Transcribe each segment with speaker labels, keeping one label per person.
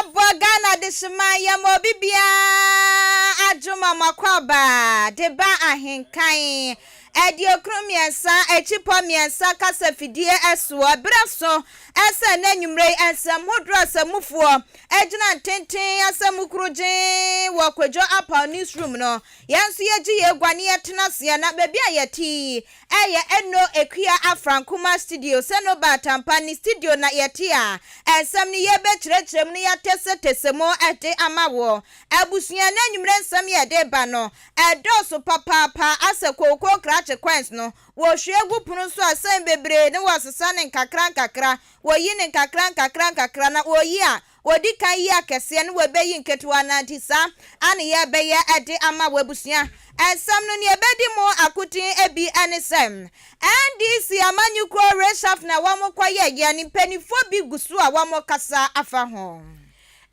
Speaker 1: Ɔbɔ Ghana dehyeman yɛma obi biara adwuma makɔaba de ba ahenkan 93 akyipɔ mmiɛnsa kasa fidie ɛsoɔ berɛ so ɛsɛ na anwummerɛ yi nsɛm hodoɔ asɛmufoɔ agyina ntenten asɛm kurugyee wɔ Kwadwo Apaw newsroom no. Yɛn nso yɛgye yɛn gua ne yɛtena aseɛ na baabi a yɛte yi ɛyɛ Eno Akua Afrankuma studio sɛ no ba Atampa ne studio na yɛte a nsɛm no yɛbɛkyerɛkyerɛ mu na yɛatɛsɛtɛsɛ mu de ama wo. Abusua na anwummerɛ nsɛm yɛde ba no ɛdɔɔso papaapa asɛ kookoo krakye coins no wɔhwie gu pono so a sɛn bebree ne wɔsesa no nkakra nkakra, wɔyi no nkakra nkakra nkakra na wɔyi a Wɔdi kan yi akɛseɛ na wɔbɛyi nketewa no nti saa ara na yɛbɛyɛ de ama w'abusua. Nsɛm no nea ɛbɛdi mu akoten bi ne sɛ, NDC amanyɔkuo reshuffle a wɔkɔyɛeɛ no mpanimfoɔ bi gu so a wɔrekasa afa ho.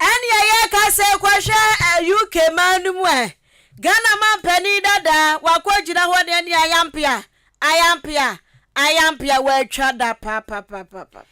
Speaker 2: Ɛnneɛ yɛka sɛ kɔhwɛ UK man no mu ɛ, Ghana manpanin dada wakɔ gyina hɔ deɛ ne ayampea, ayampea, ayampea watwa da papapapapa.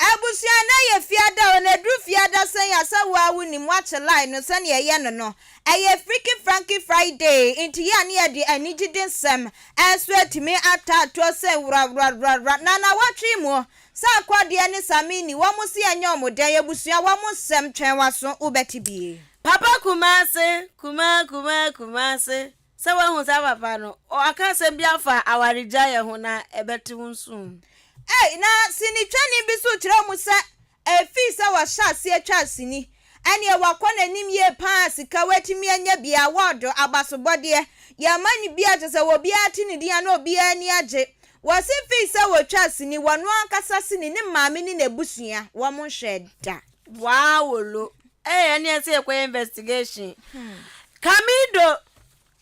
Speaker 1: Abusua na ɛyɛ fiada o na ɛduru fiada sɛn a sɛ wo ara wo nim woakye line no sɛnea ɛyɛ no no ɛyɛ freaky franky Friday nti yɛ a ne yɛde anigyede nsɛm nso atumi ataatoɔ sɛ wrawrawrawra na nawɔtwe mu sɛ akɔdeɛ ne samini wɔn se ɛnyɛ wɔn dɛn abusua wɔn nsɛm twɛn waso wobɛte bie.
Speaker 2: Papa Kumase, Kuma Kuma Kumase, sɛ woahu saa papa no, ɔaka asɛm bi afa awaregyaeɛ ho na ɛbɛte wo nso.
Speaker 1: Ei, na sinitwani bi nso kyerɛ mu sɛ ɛfii sɛ wɔhyɛ aseɛ twaa sini, ɛneɛ wakɔ n'anim yie paa, sika watumi anya bi, awɔɔdo, abasobɔdeɛ, yɛma no bi a kyerɛ sɛ obiara te ne din a na obiara ani agye. Wɔse fii sɛ wɔtwaa sini, wɔno ankasa sini, ne maame ne n'abusua, wɔn nhwɛɛ da.
Speaker 2: Waawolo. Ei, ɛneɛ sɛ yɛkɔyɛ investigation. Kamido,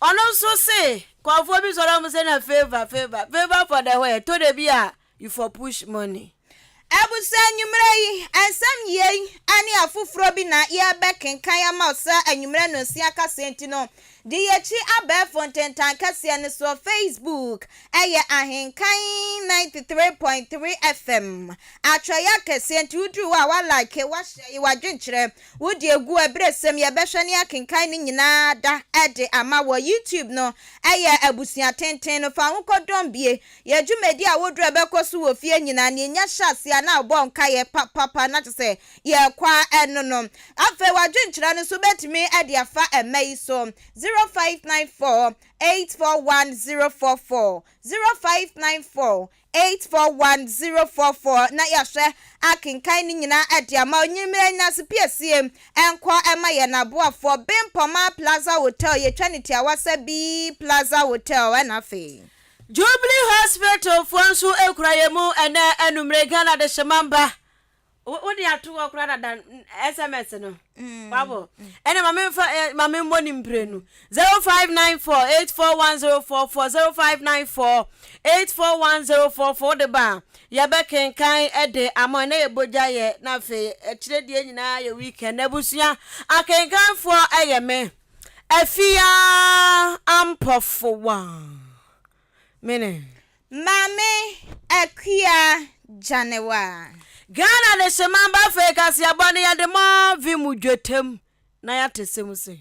Speaker 2: Ɔno nso se nkurɔfoɔ bi sɔre a wɔn se na favour favour favour for the where ɛtɔ da bi a you for push money.
Speaker 1: Abusua anwummerɛ yi, nsɛm yei ne afoforɔ bi na yɛrebɛkenkan ama wo sɛ anwummerɛ nnɔnsia kaseɛ nti no, di yɛakyi abɛɛfo ntentan kɛseɛ no soɔ, Facebook ɛyɛ Ahenkan 93.3 FM, atwerɛeɛ akɛseɛ nti woduru hɔ a wa like, wa share, w'adwenkyerɛ Wo deɛ gu ɛberɛsɛm yɛbɛhwɛ ne akenkan ne nyinaa da de ama wɔ YouTube no ɛyɛ abusua tenten no fa ho kɔ dɔm bie yɛ dwumadi a woduru ɛbɛkɔ so wɔ fie nyinaa ne yɛnya hyɛ aseɛ a na wobɔ nkaeɛ papapa na kyerɛ sɛ yɛkɔ a ɛno no afei wadwenkyerɛ no nso wobɛtumi de afa ɛmɛ yi so 0594 841 044 0594 841044 na yɛahwɛ akenkan ne nyinaa de ama Onyinmmerɛ Nyinase Piesie nkɔ ɛma yɛn aboafoɔ Bempɔma Plaza Hotel yɛtwa ne tiawa sɛ B Plaza Hotel ɛna afei.
Speaker 2: Jubilee Hospital foɔ nso kura yɛn mu ɛnɛ anumere Ghana Adehyema mba Wo de ato hɔ koraa dada SMS no. Wabɔ. Ɛna ma memfa eh, ma memmɔ ne mprenu. 0594 841044 0594 841044 wode ba a yɛbɛkenkan de ama ɛnɛ yɛ bogya yɛ na afei akyire deɛ nyinaa yɛ weekend. Abusua akenkanfoɔ ɛyɛ me Afia Ampɔfowa. Mene.
Speaker 1: Maame Akua Gyanewa.
Speaker 2: Ghana Adehyeman ba afei kaseɛbɔ no yɛde mɔ vi mu dwetam na yɛate sɛm se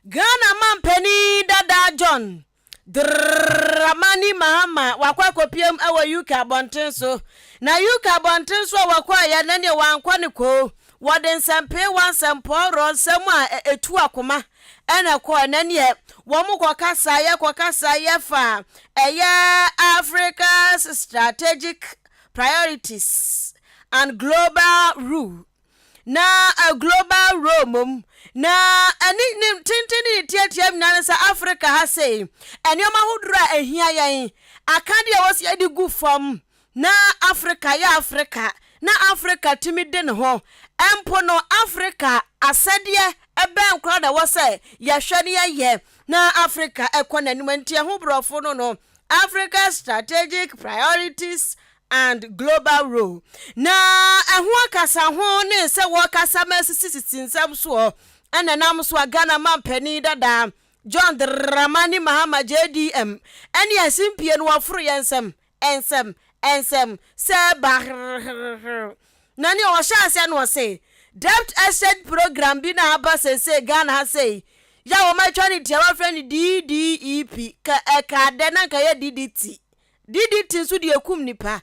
Speaker 2: Ghana manpanin dada John Dramani Mahama wakɔ akɔpiam wɔ UK abɔnten so na UK abɔnten so a wɔkɔeɛ na neɛ wankɔ ne koo wɔde nsɛmpeewa nsɛmpɔɔrɔ nsɛm a ɛtu akoma Ɛna kɔ ɛnɛ neɛ wɔn kɔ kasa yɛ kɔ kasa yɛ fa ɛyɛ Africa's strategic priorities and global rule na global role mom na ɛne ne tenten ne ne tiatia nyinaa ne sɛ Africa ha sei nneɛma ahodoɔ a ɛhia yɛn akadeɛ a wɔsi yɛde gu fam Na Afrika yɛ Afrika, na Afrika tumi de ne ho. Mpo no, Afrika asɛdeɛ bɛn koraa na ɛwɔ sɛ yɛhwɛ na yɛyɛ na Afrika kɔ n'anim? Enti ɛho borɔfo no no, Africa's Strategic Priorities and Global Role. Na ɛho akasaho ne sɛ wɔkasa ma asisisisi nsɛm soɔ na ɛnam so a Ghana mampanin dada John Dramani Mahama JDM ne asimpie no wɔforo yɛn nsɛm Nsɛm, nsɛm, sɛ ba hrrhrrhr. Na nea ɔhyɛ aseɛ no ɔse, Debt Exchange Programme bi na aba seesei Ghana ha sei yɛ a wɔatwa ne tia wɔafrɛ no DDEP ka ɛkaa dɛ na nka yɛ DDT. DDT nso deɛ ɛkum nipa.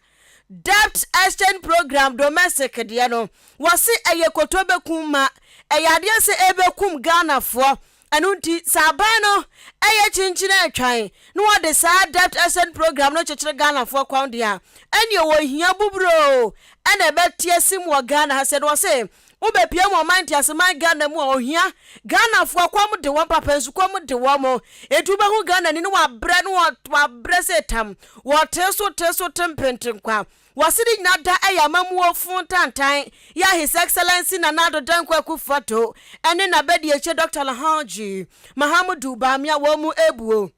Speaker 2: Debt Exchange Programme domestic deɛ no wɔse ɛyɛ kotobɛkum ma ɛyɛ adeɛ sɛ ɛbɛkum Ghanafoɔ. Ɛno nti, sɛ aban no yɛ kyenkyen retwɛn na wɔde saa debt exchange program no kyekyere Ghanafoɔ kɔn deɛ a, ɛnneɛ wɔhia buburoo na ɛbɛte asim wɔ Ghana ha. Sɛ no wɔse wobɛpia mu ɔman nteaseman Ghana mu a, ohia Ghanafoɔ kɔm de wɔn papa nso kɔm de wɔn. Enti wobɛhu Ghanani no wabrɛ no wabrɛ sɛ tam, wɔte so te so te mpentenkwa. Wɔse ne nyina da yɛ amammuo fo ntantan yɛ a His Excellency Nana Addo Dankwa Akufo-Addo ne n'abadiakyire Dɔkta Alhaji Mahamudu Bawumia wɔn mu abuo.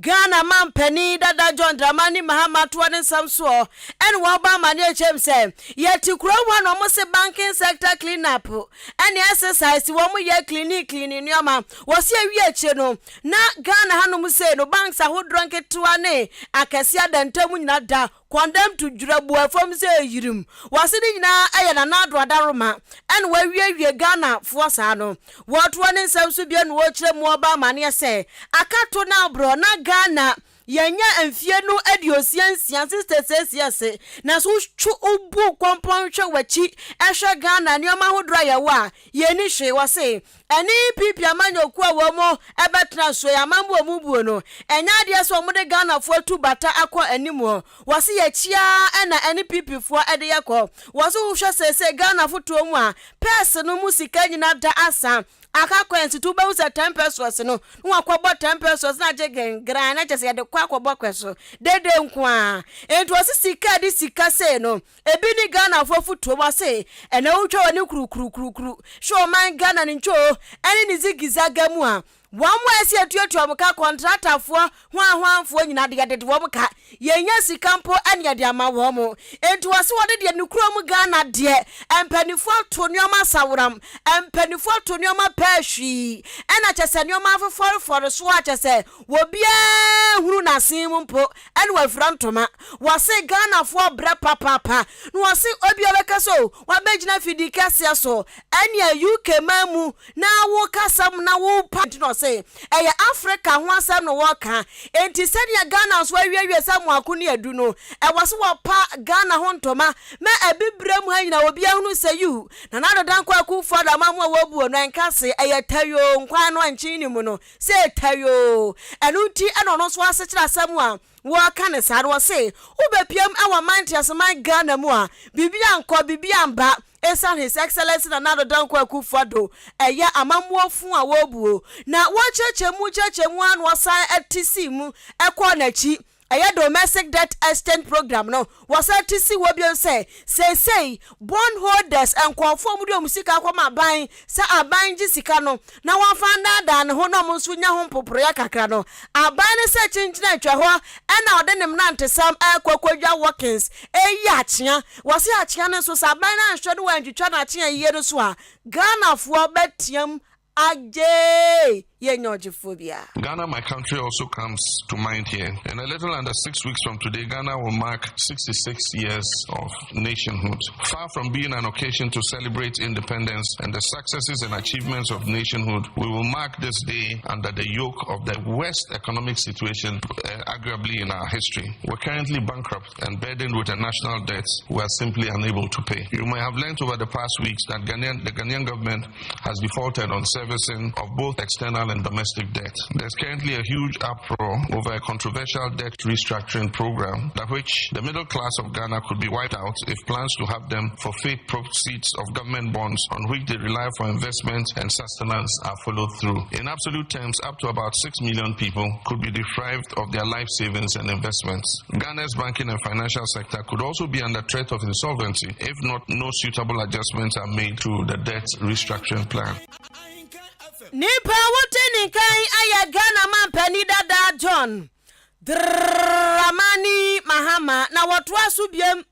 Speaker 2: Ghana manpanin dada John Dramani Mahama toɔ ne nsɛm soɔ ɛne wɔn bɔ amaneɛ kyerɛm sɛ yɛte kurom hɔ na wɔn se banking sector clean up ɛne exercise wɔn yɛ cleaning cleaning nneɛma wɔse awie akyire no na Ghana hanom sei no banks ahodoɔ nketewa ne akɛseɛ adantam nyina da Condemn to dwerɛboɔ fam sɛ yirim. Wɔse ne nyinaa yɛ Nana Addo Adaroma ɛna wawiewie Ghana foɔ saa no. Wɔtoɔ ne nsɛm so bio na wɔkyerɛ mu ɔba amaneɛ sɛ akato na aborɔ na Ghana yɛnya mfie no 66 66 years nanso wotwo wobu kɔmpɔn hwɛ wakyi hwɛ Ghana nneɛma ahodoɔ a yɛwɔ a yɛnni hwee. Wɔse Ɛne PP amanyɔkuo a wɔn bɛtena soɔ yi amammuo mu buo no, ɛnyɛ adeɛ sɛ wɔn de Ghanafoɔ atu bata akɔ anim o. Wɔse yɛkyi ara na ɛne PP foɔ de yɛ kɔ. Wɔse wohwɛ seesei Ghana fotoɔ mu a, pɛɛse no mu sika nyina da asa, aka kwan nti wobɛhu sɛ 10 pesewas no na wakɔbɔ 10 pesewas na agye gengran na kyerɛ sɛ yɛde kɔ akɔbɔ kɔ so dede nko ara. Enti wɔse sika a ɛde sika sei no, Ebi ne Ghanafoɔ afutuo mu ase ɛnɛ wotwa w'ani kurukurukurukuru hwɛ ɔman Ghana ne ntwoo ɛne ne zigizaga mu a, wɔn a ɛsɛ yɛtuatua wɔn ka, kɔntratafoɔ, hwanhwanfoɔ nyinaa de yɛdede wɔn ka, yɛnnya sika mpo ɛne yɛde ama wɔn. Enti wɔse wɔde deɛ ne kurom Ghana deɛ mpaninfoɔ ato nnoɔma asaworam, mpaninfoɔ ato nnoɔma pɛɛ hwii ɛna kyɛsɛ nnoɔma afofɔrefɔre so a kyɛsɛ Obiara nhunu n'asen mu mpo ɛna wafira ntoma. Wɔse Ghanafoɔ brɛ papaapa na wɔse obia bɛka sɛ o wabɛgyina fidie kɛseɛ so ɛneɛ UK man mu na woka asɛm na wopa nti na ɔse ɛyɛ Africa ho asɛm na wɔka enti sɛdeɛ Ghana nso awiewie sɛ mmoako ne adu no ɛwɔ sɛ wɔpa Ghana ho ntoma ma abibire mu ha nyinaa obiara hunu sɛ yiw Nana Addo Dankwa Akufo-Addo amamu a wɔbuo no ɛnka se ɛyɛ tayoo nkwan no ɛnkyen ne mu no Sɛ tayoo. Ɛno nti na ɔno nso asekyerɛ asɛm a wɔka no saa no. Ɔse wobɛpiam wɔ man nteaseman Ghana mu a, biribi ankɔ, biribi amba ɛsiane His Excellency Nana Addo Dankwa Akufo Addo ɛyɛ amammuo fo a wɔbuo. Na wɔkyerɛkyerɛ mu kyerɛkyerɛ mu ara na ɔsan te sii mu kɔɔ n'akyi. Ɛyɛ Domestic Debt Exchange Program no, wɔsan te si hɔ bio sɛ, seesei bond holders, nkurɔfo a wɔde wɔn sika akɔma aban sɛ aban gye sika no na wɔmfa nnaadaa ne ho na wɔn nso nya ho mpoporeɛ kakra no, aban no sɛ kyenkyena atwa hɔ na ɔde ne mmerantesɛm rekɔ akɔdwa Watkins reyi akyea. Wɔse akyea no nso, sɛ aban no anhwɛ na wɔantwitwa n'akyea yie no so a, Ghanafoɔ bɛteam Agyee! Yɛnnya ɔgyefoɔ biara.
Speaker 3: Ghana, my country also comes to mind here. In a little under six weeks from today, Ghana will mark 66 years of nationhood. Far from being an occasion to celebrate independence and the successes and achievements of nationhood, we will mark this day under the yoke of the worst economic situation, uh, arguably, in our history. We're currently bankrupt and burdened with a national debt we are simply unable to pay. You may have learned over the past weeks that Ghanaian, the Ghanaian government has defaulted on servicing of both external and domestic debt. There's currently a huge uproar over a controversial debt restructuring program that which the middle class of Ghana could be wiped out if plans to have them forfeit proceeds of government bonds on which they rely for investment and sustenance are followed through. In absolute terms, up to about 6 million people could be deprived of their life savings and investments. Ghana's banking and financial sector could also be under threat of insolvency if not no suitable adjustments are made to the debt restructuring plan.
Speaker 2: Nipa a wote ne nka yi yɛ Ghana manpanin dada John Dramani Mahama na wɔtoa so biom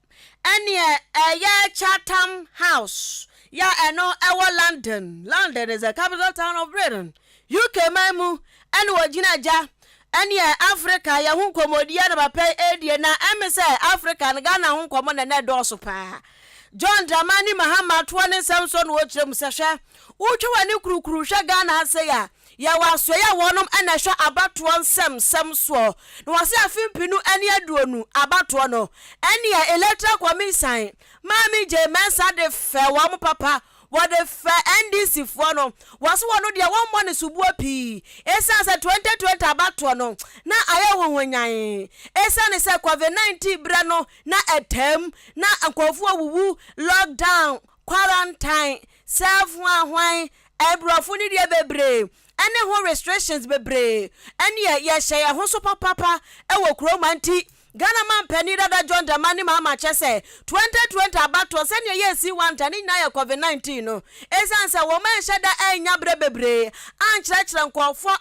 Speaker 2: ɛneɛ ɛyɛ Chatham House yɛ ɛno ɛwɔ London, London is the capital town of Britain, UK man mu ɛna wɔgyina gya ɛneɛ Africa yɛ ho nkɔmmɔdie na papa yi ɛredie na ɛme sɛ Africa no Ghana ho nkɔmmɔ na ɛnɛ ɛdɔɔso paa. John Dramani Mahama toɔ ne nsɛm so na ɔkyerɛ mu sɛ hwɛ, wotwa w'ani kurukuru hwɛ Ghana ha sei a, yɛwɔ asoɛeɛ a wɔnom na ɛhwɛ abatoɔ nsɛmsɛm soɔ. Na wɔse afe mpenu ne aduonu abatoɔ no, ɛneɛ Electoral Commisan, Maame Jane Mensah de fɛ wɔn papa, wɔde fɛ NDC foɔ no, wɔse wɔno deɛ wɔmmɔ no soboɔ pii, ɛsiane sɛ 2020 abatoɔ no na ayɛ hohonyann, ɛsiane sɛ Covid 19 berɛ no na ɛtaam, na nkurɔfoɔ wuwu, lockdown, quarantine, self hwan hwan, aborɔfo ne deɛ bebree, ɛne ho restrictions bebree, ɛneɛ yɛhyɛ yɛn ho so papapa wɔ kurom ha nti Ghana manpanin dada John Dramani Mahama kyɛ sɛ 2020 abatoɔ sɛdeɛ ɛyɛɛ C1 ne nyinaa yɛ Covid 19 no ɛsiane sɛ wɔn anhyɛ da annya berɛ bebree ankyerɛkyerɛ nkurɔfoɔ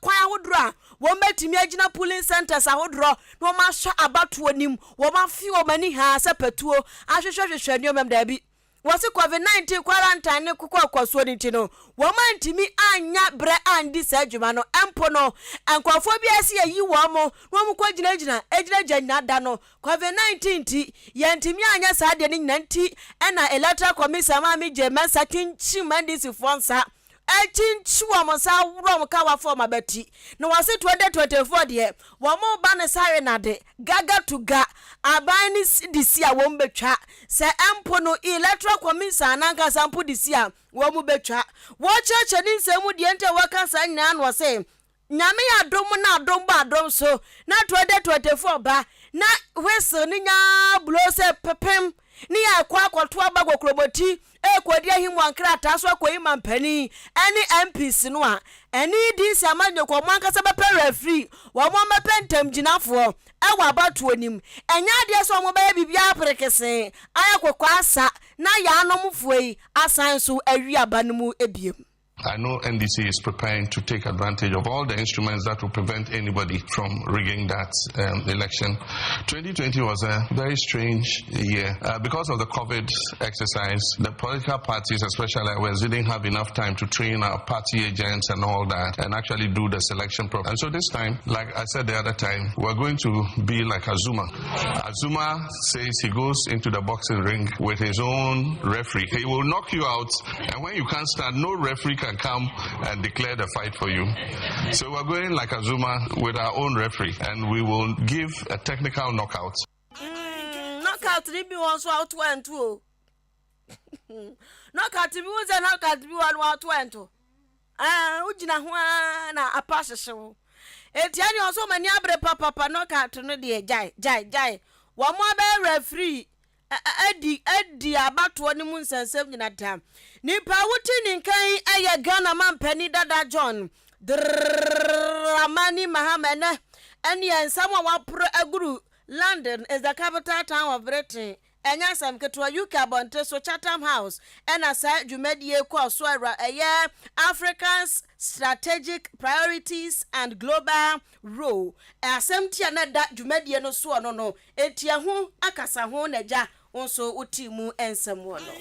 Speaker 2: kwan ahodoɔ a wɔn bɛtumi agyina polling centres ahodoɔ na wɔn ahwɛ abatoɔ nim wɔn afe wɔn ani haa sɛ patuo ahwehwɛhwehwɛ nneɛma mu daabi. Wɔse Covid 19 quarantine ne kokɔ kɔsoɔ no nti no, wɔn antumi annya berɛ andi saa dwuma no. Mpo no, nkurɔfoɔ bi a ɛsɛ yɛyi wɔn na wɔn kɔ gyinagyina gyinagyina nyina da no, Covid 19 nti, yɛantumi anyɛ saa adeɛ no nyina nti na Electoral Commission Maame Jane Mensah kyinkyim NDC foɔ nsa Akyinkyim wɔn nsa aworɔ wɔn kawa fam abati na wɔse 2024 deɛ wɔn reba no sare na de gaga to ga aban no de si a wɔn bɛtwa sɛ mpo no electoral commission nankasa mpo de si a wɔn bɛtwa. Wɔkyerɛkyerɛ ne nsɛm mu deɛ nti a wɔka saa nyinaa na wɔse Nyame adom na adom bɔ adom so na 2024 ba na whistle no nyaa blow sɛ pepem ne yɛakɔ akɔto aba kokromoti ɛrekɔdi ahimmoa nkrataa so akɔyi mampanin ɛne MPs no a ɛne DC amanyɔkuo wɔn ankasa bɛpɛ referee wɔn bɛpɛ ntamgyinafoɔ ɛwɔ abatoɔ nim ɛnyɛ adeɛ sɛ wɔn bɛyɛ biribiara perekesee ayɛ kɔkɔ asa na yɛanomfoɔ yi asan nso awi aba no mu ebiem.
Speaker 3: I know NDC is preparing to take advantage of all the instruments that will prevent anybody from rigging that election. 2020 was a very strange year. Because of the COVID exercise, the political parties, especially ours, didn't have enough time to train our party agents and all that and actually do the selection process. And so this time, like I said the other time, we're going to be like Azuma. Azuma says he goes into the boxing ring with his own referee. He will knock you out, and when you can't stand, no referee can come and declare the fight for you. So we're going like Azuma with our own referee, and we will give a technical knockout.
Speaker 2: Knockout ni bi wɔ nso a woto ɛnto o. Knockout bi wo sɛ knockout bi wɔ no woto ɛnto. Ah, wogyina ho ara na apa hyehye wo. Eti ɛne ɔso wɔn ani abere papapa knockout no deɛ gyae gyae gyae. Wɔn abɛyɛ referee adi adi abatoɔ no mu nsɛnsɛm nyina da. Nipa a wote ne nka yi yɛ Ghana mampanin dada John Dramani Mahama. Ɛnɛ ɛneɛ nsɛm a waporo aguru London is the capital town of Britain. Ɛnyɛ asɛm ketewa, UK abɔnten so Chatham House ɛna saa dwumadie kɔɔ so awura ɛyɛ Africa's Strategic Priorities and Global Role. Asɛm ti a na ɛda dwumadie no soɔ no no Enti ɛho akasa ho na agya wo nso wotee mu nsɛm wɔ no.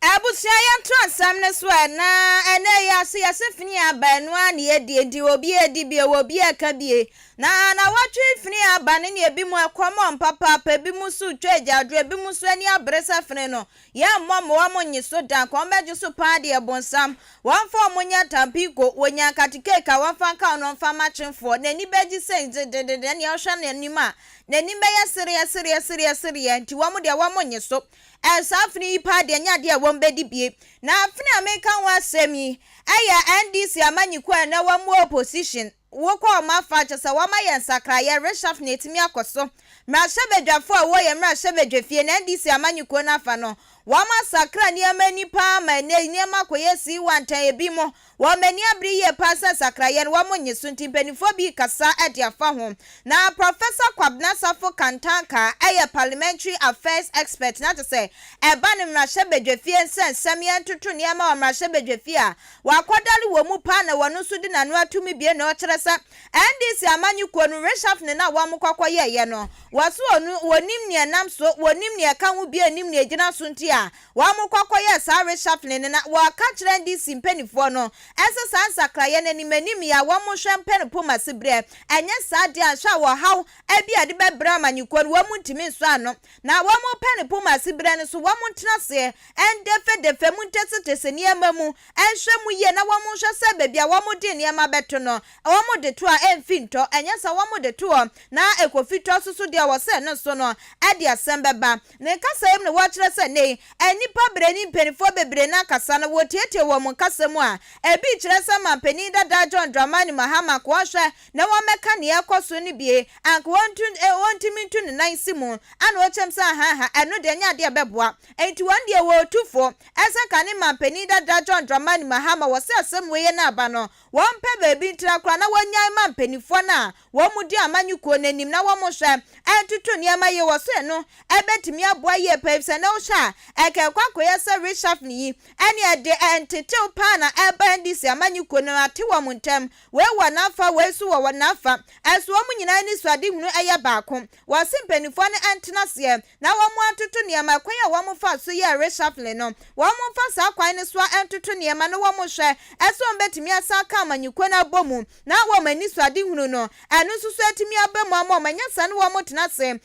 Speaker 1: Abusua yɛntra nsɛm no so ɛ na ɛnɛ yi ase yɛse fini aba ɛno ara na yɛdie nti obi edi bie wɔ obi ɛka bie na nawɔtwe fini aba no ne ebi mu ɛkɔm wɔn papaapa ebi mu nso retwa agyaadwo ebi mu nso ani abere sɛ fini no Yɛmmɔ mmoa mo nnye so da, nka wɔbɛgye so paa deɛ bonsam. Wɔmfa wɔn nyɛ tampiiko, wɔnya nkate keeki a wɔmfa nka ho na wɔmfa mma kyemfoɔ. N'ani bɛgye sei dededede, ɛnneɛ wohwɛ n'anim a, n'anim bɛyɛ sereɛ sereɛ sereɛ sereɛ, nti wɔn deɛ wɔn nnye so. Ɛɛ saa afene yi paa deɛ ɛnyɛ adeɛ a wɔn bɛdi bie. Na afene a mereka ho asɛm yi yɛ NDC amanyikuo a ɛnnɛ wɔn wɔ opposition. Wokɔ wɔn afa, kyerɛ sɛ wɔayɛ nsakraeɛ, reshuffle na ɛtumi akɔ so. Mmarahyɛbadwafoɔ a ɛwɔ yɛn mmarahyɛbadwafie no, NDC amanyɔkuo no afa no, wɔasakra nneɛma ani pa ara ma ɛnnɛ yi nneɛma akɔyɛ sii wantan. Ebinom, wɔn ani abere yie pa ara sɛ nsakraeɛ no wɔnnye so nti mpanimfoɔ bi rekasa de afa ho. Na Professor Kwabena Safo Kantanka yɛ Parliamentary Affairs Expert na kyerɛ sɛ ɛba no mmarahyɛbadwafie nsɛnsɛm, yɛntoto nneɛma wɔ mmarahyɛbadwafie a, Wakɔdare wɔ mu paa na wɔno nso de n'ano ato mu bio na ɔkyerɛ sɛ NDC amanyɔkuo no reshuffling no a wɔn kɔkɔ yɛeɛ no, wɔse wɔno wɔnim nea ɛnam so, wɔnim nea ɛka ho bio nnim nea ɛgyina so nti a. a wɔn kɔ kɔyɛɛ saa reshuffling no na wɔka kyerɛ NDC mpaninfoɔ no sɛ saa nsakraeɛ no anim anim yi a wɔn hwɛ mpɛ no poma siberɛ ɛnyɛ saa deɛ a nhwɛ a wɔhaw bi a ɛde bɛbrɛ amanyɔkuo no wɔn ntumi nsɔ ano na wɔn pɛ no poma siberɛ no so wɔn ntena aseɛ ndefedefe mu ntesetese nneɛma mu nhwɛ mu yie na wɔn nhwɛ sɛ baabi a wɔn de nneɛma bɛto no wɔn de to a ɛmfi ntɔ ɛnyɛ sɛ wɔn de to hɔ na ɛkɔfi tɔ so so deɛ wɔ sɛ ɛno nso no ɛde asɛm bɛba. Ne kasa yi mu na wɔkyerɛ sɛ nnɛ yi nnipa bere ne mpanimfoɔ bebree no akasa no wɔtiatia wɔn kasa mu a ebi kyerɛ sɛ manpanin dada John Dramani Mahama anka wɔnhwɛ na wɔmmɛka nea ɛrekɔ so no bie anka wɔntu wɔntumi ntu ne nan nsi mu ana ɔkyɛm sɛ ahaha ɛno deɛ ɛnyɛ adeɛ a ɛbɛboa enti wɔn deɛ wɔretu fo ɛsɛ ka ne manpanin dada John Dramani Mahama wɔ sɛ asɛm wei yɛ no aba no wɔmpɛ baabi ntra koraa na wɔnnyae ma mpanimfoɔ no a wɔdi amanyɔkuo no anim na wɔhwɛ ntoto nneɛma yie wɔ so ɛno ɛbɛtumi aboa yie paa efisɛ na wohwɛ a ɛka ɛkɔ akɔyɛ sɛ reshuffling yi ɛne ɛde ntetew paa na ɛba NDC amanyɔkuo no ate wɔn ntam wei wɔ n'afa wei nso wɔ n'afa ɛso wɔn nyinaa anisoadehunu ɛyɛ baako wɔse mpanimfoɔ no ntena aseɛ na wɔatoto nneɛma ɛkwan a wɔfaa so yɛɛ reshuffling no wɔmfa saa kwan no so ntoto nneɛma na wɔhwɛ ɛsɛ wɔn bɛtumi asan aka amanyɔkuo no abɔ mu na wɔn anisoadehunu no, ɛno nso so atumi aba mu ama wɔn, ɛnyɛ saa na wɔtena ase yɛ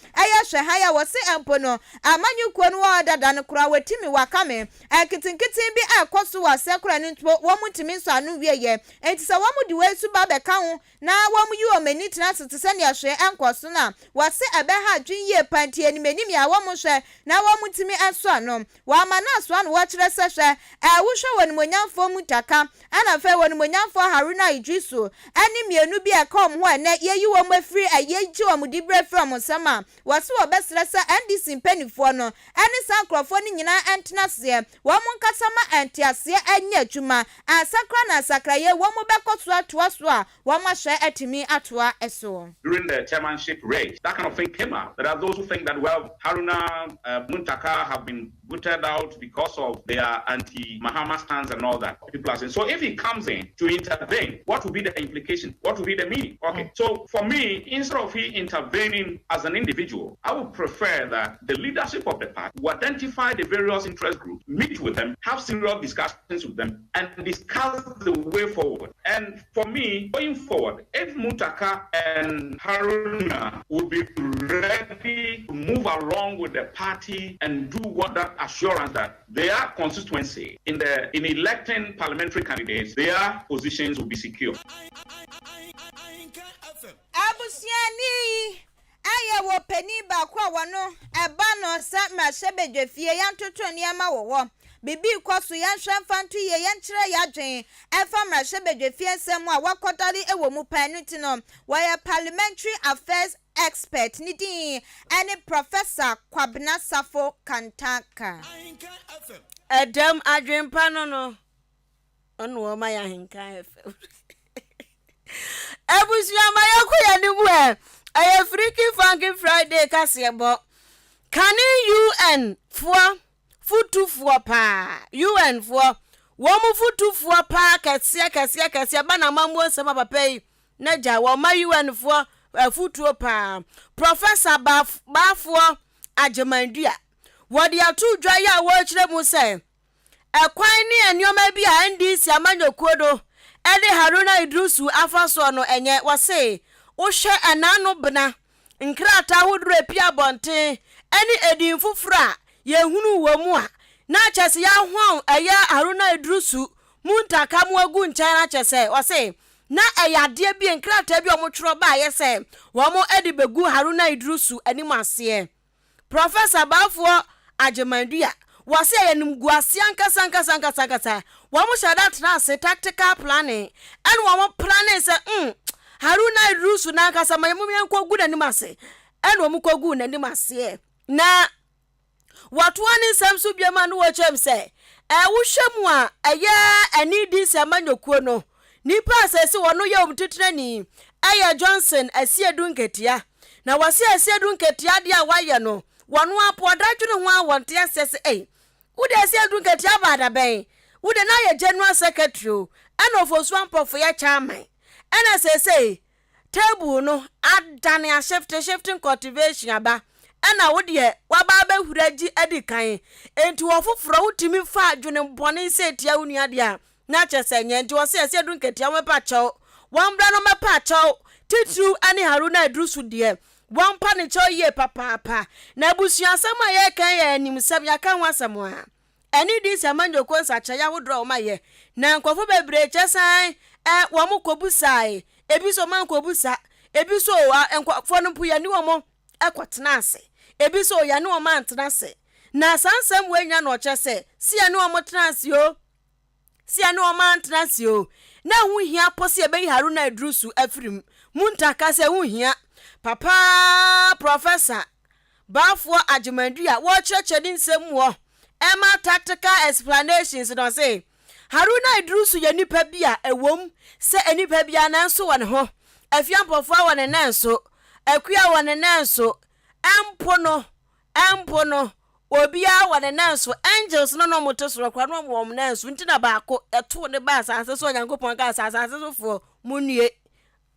Speaker 1: hwɛ hann a wɔse mpo no amanyɔkuo no wɔ hɔ dada no koraa wɔatumi wɔakame nketenkete bi a ɛkɔ so wɔ aseɛ koraa no mpo wɔntumi nsɔ ano nwieɛ. Enti sɛ wɔde wei nso ba bɛka ho na wɔyi wɔn ani tena ase te sɛ nea hwee nkɔ so no a, wɔse ɛbɛha adwene yie paa nti animanim yɛ a wɔnhwɛ na wɔntumi nsɔ ano. Wɔama no asoa no wɔkyerɛ sɛ hwɛ ɛ wohwɛ wɔ animuonyamfoɔ Muntaka ɛna afei wɔ animuonyamfoɔ Haruna Iddrisu ɛne mmienu bi a ɛka wɔn ho a ɛnɛ yɛyi wɔn afiri ɛ yɛgye wɔn diberɛ afiri wɔn nsam a wɔse wɔbɛsrɛ sɛ NDC mpaninfoɔ no ɛne saa nkorɔfoɔ no nyinaa ɛntena aseɛ wɔn nkasa ma nteaseɛ ɛnyɛ adwuma ansa koraa na nsakraeɛ wɔn bɛkɔ so atoa so a wɔn ahyɛ atumi atoa soɔ.
Speaker 4: During the chairmanship race, that kind of thing came out. There are those who think that, well, Haruna uh, Muntaka have been booted out because of their anti-Mahama stance and all that. People are saying, so if he comes in to intervene, what will be the implication? What will be the meaning? Okay, so for me, instead of he intervening as an individual, I would prefer that the leadership of the party will identify the various interest groups, meet with them, have serious discussions with them, and discuss the way forward. And for me, going forward, if Muntaka and Haruna will be ready to move along with the party and do what that assurance that their constituency in the in electing parliamentary candidates, their positions will be secure.
Speaker 1: Abusuani yi yɛ wɔ panin baako a wɔno ɛba no sɛ mmarahyɛbadwafie yɛntoto nneɛma wɔ hɔ, biribi rekɔ so yɛnhwɛ mfa nto yie, yɛnkyerɛ yɛadwen ɛfa mmarahyɛbadwafie nsɛm mu a wakɔdare wɔ mu paa no nti no wɔyɛ Parliamentary Affairs Expert ne din ne Professor Kwabena Safo Kantanka.
Speaker 2: Ɛdam adwempa no no ɔno wɔma yɛ ahenka fm abusua ma yɛkɔ yɛn anim ɛ ɛyɛ Freaky Funky Friday kaseɛbɔ kane UN foɔ futufoɔ paa UN foɔ wɔn mu futufoɔ paa kɛseɛ kɛseɛ kɛseɛ ba na amammuo nsɛm a papa yi na gya wɔn ma UN foɔ afutuo paa Professor Baafoɔ Agyemandua wɔde ato dwa yi a wɔrekyerɛ mu sɛ Ɛkwan ne nneɛma bi a NDC amanyɔkuo no de Haruna Iddrisu afa soɔ no ɛnyɛ. Wɔse wohwɛ ɛnaano bena, nkrataa ahodoɔ a ɛpue abɔnten ne edin foforɔ a yɛhunu wɔ mu a, na kyerɛ sɛ yɛahoaho ɛyɛ Haruna Iddrisu mu ntaka mu agu nkyɛn na kyerɛ sɛ wɔse na ɛyɛ adeɛ bi nkrataa bi a wɔtwerɛ baeɛ sɛ wɔde bɛgu Haruna Iddrisu anim aseɛ. Professor Balfour Agyeman-Duah, wɔse ɛyɛ animguaseɛ ankasa ankasa ankasa ankasa. Wɔn hyɛ da tena ase tactical planning ɛna wɔn planning sɛ mm Haruna Iddrisu n'ankasa ma yɛn yɛn kɔ gu n'anim ase ɛna wɔn kɔ gu n'anim aseɛ na wɔtoa ne nsɛm so biom a na wɔkyerɛ mu sɛ ɛ wohwɛ mu a ɛyɛ ɛne di nsɛm amanyɔkuo no nipa a sɛsi wɔn yɛ wɔn titenani ɛyɛ Johnson Asiedu Nketia. Na wɔse Asiedu Nketia adeɛ a wayɛ no, wɔno ara po ɔda dwene ho a wɔnte aseɛ sɛ ei, wode Asiedu Nketia baa da bɛn? Wode na ayɛ General Secretary o, ɛna Ofosu Ampofo yɛ Chairman, ɛna seesei table no adane a shifting, shifting cultivation aba. Ɛna wo deɛ waba abɛhuri agye adi kan. Enti wɔ foforɔ wotumi fa adwene bɔne sɛ tia wo nua deɛ a, na kyerɛ sɛ nyɛ. Nti wɔse ɛsɛ yɛduru nkatia wɔmmɛpa kyɛw. Wɔmmra no mmɛpa kyɛw. Titiriw ɛne Haruna Iddrisu deɛ, wɔmpa ne kyɛw yie papaapa. Na abusuasɛm a yɛreka yi yɛ animsɛm, yɛaka ho asɛm a. Ɛne di sɛ amanyɔkuo nsakyeraeɛ ahodoɔ a wɔayɛ na nkurɔfoɔ bebree kyerɛ sɛ ɛ wɔn kɔbusae, ebi nso wɔn ankɔbusa, ebi nso o nkurɔfoɔ no mpo yɛne wɔn kɔtena ase, ebi nso o yɛne wɔn antena ase. Na saa nsɛm wei nyinaa na ɔkyerɛ sɛ sɛ yɛne wɔn tena ase o, sɛ yɛne wɔn antena ase o, na ɛho hia po sɛ yɛbɛyi Haruna Iddrisu afiri mu. Muntaka sɛ ɛho hia papa Prɔfɛsa Balfour Agyeman-Duah a wɔrekyerɛkyerɛ ne nsɛm mu hɔ ɛma tactical explanations no ɔse, Haruna Iddrisu yɛ nipa bi a ɛwom sɛ nnipa biara nanso wɔ ne ho, Afiampɔfoa wɔ ne nan so, Akua wɔ ne nan so, mpo no, mpo no, obiara wɔ ne nan so, angels no na wɔte soro koraa na wɔwɔ wɔn nan so, nti na baako ɛtoo ne ba asase so Onyankopɔn kaa sɛ asase sofoɔ monnue.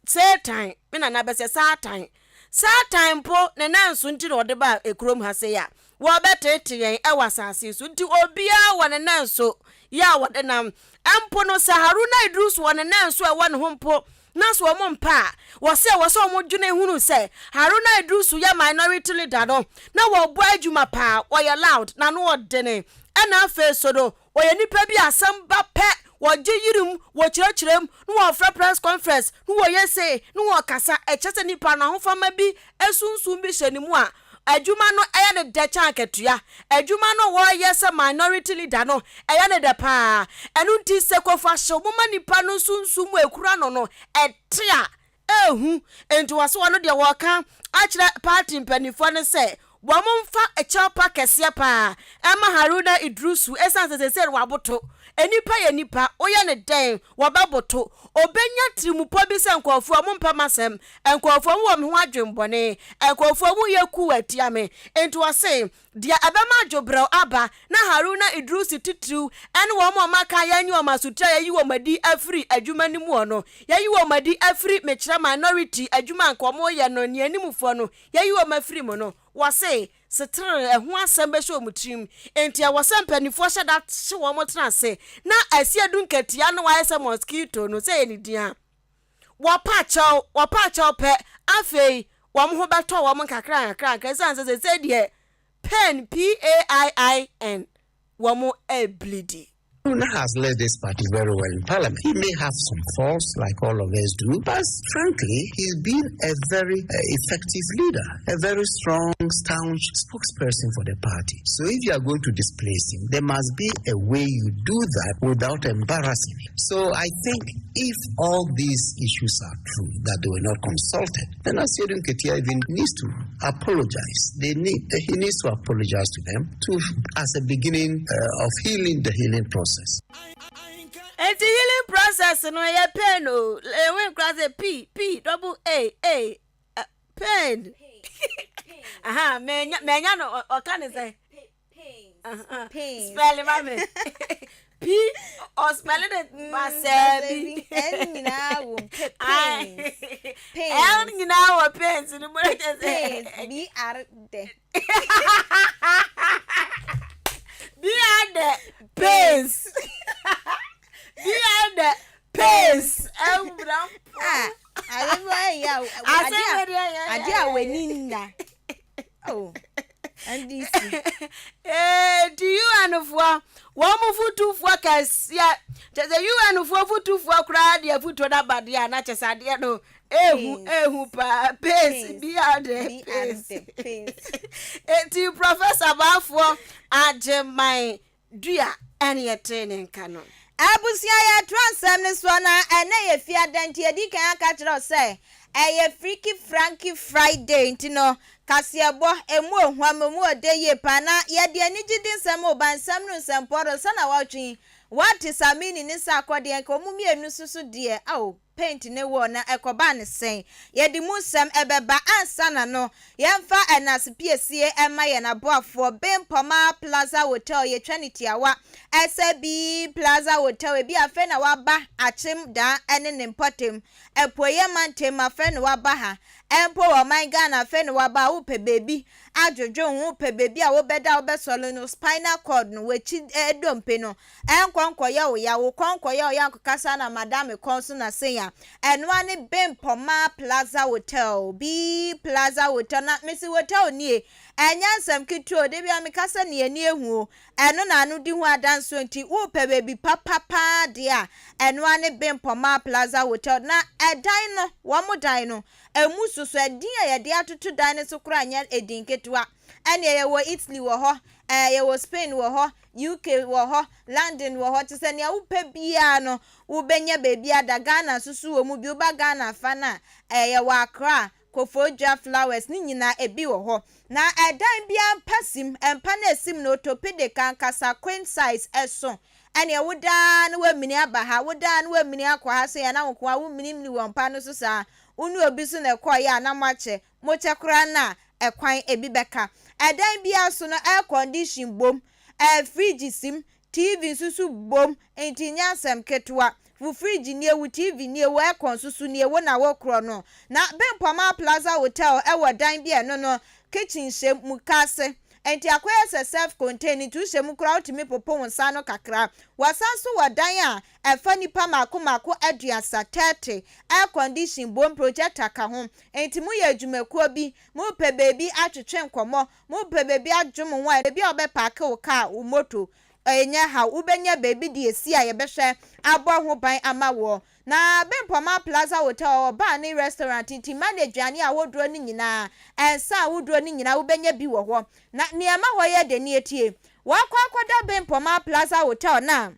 Speaker 2: Satan, me nana bɛsɛ Satan. Satan mpo, ne nan so nti na ɔde baa kurom ha sei a wɔrebɛteete yɛn wɔ asase yi so. Nti obiara wɔ ne nan so yɛ a wɔde nam. Mpo no, sɛ Haruna Idris wɔ ne nan so a ɛwɔ ne ho mpo, na sɛ wɔn mpa a, wɔsɛ ɛwɔ sɛ wɔn dwene hunu sɛ Haruna Idris yɛ minority leader no, na wɔbɔ adwuma paa, ɔyɛ loud, n'ano ɔdene, ɛna afei so no, Wɔyɛ nnipa bi a asɛm ba pɛ, wɔgye yere mu, wɔkyerɛkyerɛ mu, na wɔfrɛ press conference, na wɔyɛ sei, na wɔkasa. Ɛkyerɛ sɛ nipa no ahofama bi, sunsum bi hyɛ ne mu a adwuma no yɛ no dɛ kyɛn akatua. Adwuma no a wɔyɛ sɛ minority leader no, ɛyɛ no dɛ paa. Ɛno nti sɛ Kofa-Hyew moma nipa no sunsum a ɛkura no no te a, Ehu nti wɔse wɔno deɛ wɔka akyerɛ party mpaninfoɔ no sɛ wɔn mfa kyɛw pa kɛseɛ paa ɛma Haruna Iddrisu ɛsiane sɛ seesei no waboto. Nnipa yɛ nnipa, woyɛ no dɛn wɔbɛboto. Ɔbɛnya tirimupɔ bi sɛ nkurɔfoɔ mompɛ m'asɛm, nkurɔfoɔ mowɔ me ho adwenbɔne, nkurɔfoɔ moyɛ kuo atia me. Nti wɔse Deɛ ɛbɛma adwobrɛw aba na Haruna Iddrisu titiriw ne wɔn a wɔaka a yɛanyi wɔn asotire a yɛayi wɔn adi afiri adwuma no mu hɔ no, yɛayi wɔn adi afiri mekyerɛ minority adwuma a anka wɔreyɛ no nnianimfoɔ no, yɛayi wɔn afiri mu no, wɔse setere ɛho asɛm bɛhyɛ wɔn tirim. Enti ɛwɔ sɛ mpanimfoɔ hyɛ da hye wɔn tena ase na asiadu nkatia no ayɛ sɛ mosquito no, sɛ ɛyɛ ne din a. Wɔpa kyɛw, wɔpa kyɛw pɛ, afei wɔn ho bɛtɔ wɔn nkakrankakra esiane sɛ seesei deɛ pain, P-A-I-I-N, wɔn reblidi.
Speaker 5: Haruna has led this party very well in parliament. He may have some faults like all of us do, but frankly, he's been a very effective leader, a very strong, staunch spokesperson for the party. So if you are going to displace him, there must be a way you do that without embarrassing him. So I think if all these issues are true, that they were not consulted, then Asiedu Nketia even needs to apologize. They need, he needs to apologize to them to as a beginning of healing the healing process.
Speaker 2: Enti healing process no ɛyɛ pain o. Ewe nkura sɛ P P double A A pain. Aha mɛnya mɛnya no ɔka ne sɛ.
Speaker 1: Pains.
Speaker 2: Spell ma me. P ɔspɛle ne basaa bi.
Speaker 1: N nyinaa wɔ mu. Pains. Pains.
Speaker 2: L nyinaa wɔ pains no mu.
Speaker 1: Pains. B R dɛ.
Speaker 2: B R dɛ pains. B R dɛ pains. Ɛwura mpo.
Speaker 1: Ah, ade bi ayɛ a ade a w'ani nna. Oh. NDC.
Speaker 2: Enti UN foɔ, wɔn mo futufoɔ kɛseɛ, kyɛ sɛ UN foɔ futufoɔ koraa deɛ afutuo no aba deɛ a na kyɛ sɛ adeɛ no ehu ehu paa pace bi a de pace. Enti Professor Baafoɔ Agyeman Dua ɛne yɛtee ne nka no.
Speaker 1: Abusua yɛtoa nsɛm no soɔ na ɛnɛ yɛ fiada nti yɛdi kan aka kyerɛ wo sɛ ɛyɛ Freaky Franky Friday nti no kaseɛbɔ ɛmu ohuam ɛmu ɔdɛ yie paa na yɛde anigye di nsɛm reba nsɛm no nsɛmpɔɔ do sɛ na wɔtwe yi woate Samini ne Sarkɔ deɛ nka wɔn mmienu nso so deɛ ao paint ne wall na ɛkɔbaa no sɛn? Yɛde mu nsɛm ɛbɛba ansa na no yɛmfa ɛnase piesie ɛma yɛn aboafoɔ Bempɔma Plaza Hotel yɛtwa no tiawa ɛsɛ bi Plaza Hotel ebi afei na waba Akyem daa ɛne ne mpɔtam Apueɛ mantam afei na waba ha. Mpo wɔ ɔman Ghana afei na waba a wopɛ baabi adwodwo wo ho, wopɛ baabi a wobɛda a wobɛsɔre no, spinal cord no, w'akyi dompe no, ɛnkɔ nkɔyɛ wo ya, wo kɔn nkɔyɛ wo ya nkɔka saa na mada me kɔn so na sei a, ɛno ara ne Bempɔmaa Plaza Hotel, B Plaza Hotel, na mese hotel nie, ɛnyɛ asɛm ketewa o, da biara meka sɛ nea ani ahu o, Ɛno na ano di ho adanseɛ nti worepɛ baabi papa pa ara deɛ a, ɛno ara ne Bempɔmaa Plaza Hotel. Na ɛdan no, wɔn dan no, ɛmu soso, ɛdin a yɛde atoto dan no so koraa nyɛ edin ketewa. Ɛnneɛ yɛwɔ Italy wɔ hɔ, ɛɛ yɛwɔ Spain wɔ hɔ, UK wɔ hɔ, London wɔ hɔ, kyerɛ sɛ nea wopɛ biara no, wobɛnya baabi ada. Ghana nso so wɔ mu bi, woba Ghana fa no a, ɛɛ yɛwɔ Accra, Koforidua flowers ne nyinaa ebi wɔ hɔ. Na ɛdan biara mpa sim, mpa no esim no orthopedic ankasa queen size ɛso. Ɛneɛ wo daa na wamini aba ha, wo daa na wamini akɔ ha sei a na wo nkoa wo minimini wɔ mpa no so saa. Wo ne obi so na ɛkɔɔeɛ a na moakyɛ, mokyɛ koraa no a ɛkwan ebi bɛka. Ɛdan biara so no air condition bom, ɛɛ fridge sim, TV nso so bom, nti nyɛ asɛm ketewa. Wo fridge nie, wo TV nie, wo aircon nso so nie, wo na wo korɔ no. Na Bempɔmaa Plaza Hotel wɔ dan bi a ɛno no, kitchen hyɛ mu, mukaase. Nti akɔyɛ sɛ self contained, nti wohyɛ mu koraa wotumi popo wo nsa ano kakra. Wɔsan nso wɔ dan a ɛfa nnipa mmaako mmaako aduasa, 30, air condition bom, projector ka ho. Nti moyɛ adwumakuo bi, mopɛ baabi atwetwe nkɔmmɔ, Mopɛ baabi adwo mo ho a, baabi a wobɛpaake wo kaa, wo moto, ɛnyɛ haw. Wobɛnya baabi de asi a yɛbɛhwɛ abɔ ho ban ama woɔ. Na Bempɔma Plaza Hotel wɔ bar ne restaurant nti mma no aduane ahodoɔ no nyinaa, nsa ahodoɔ no nyinaa wobɛnya bi wɔ hɔ. Na nea ɛma hɔ yɛ dɛ nie tie, Woakɔ akɔda Bempɔma Plaza Hotel no a,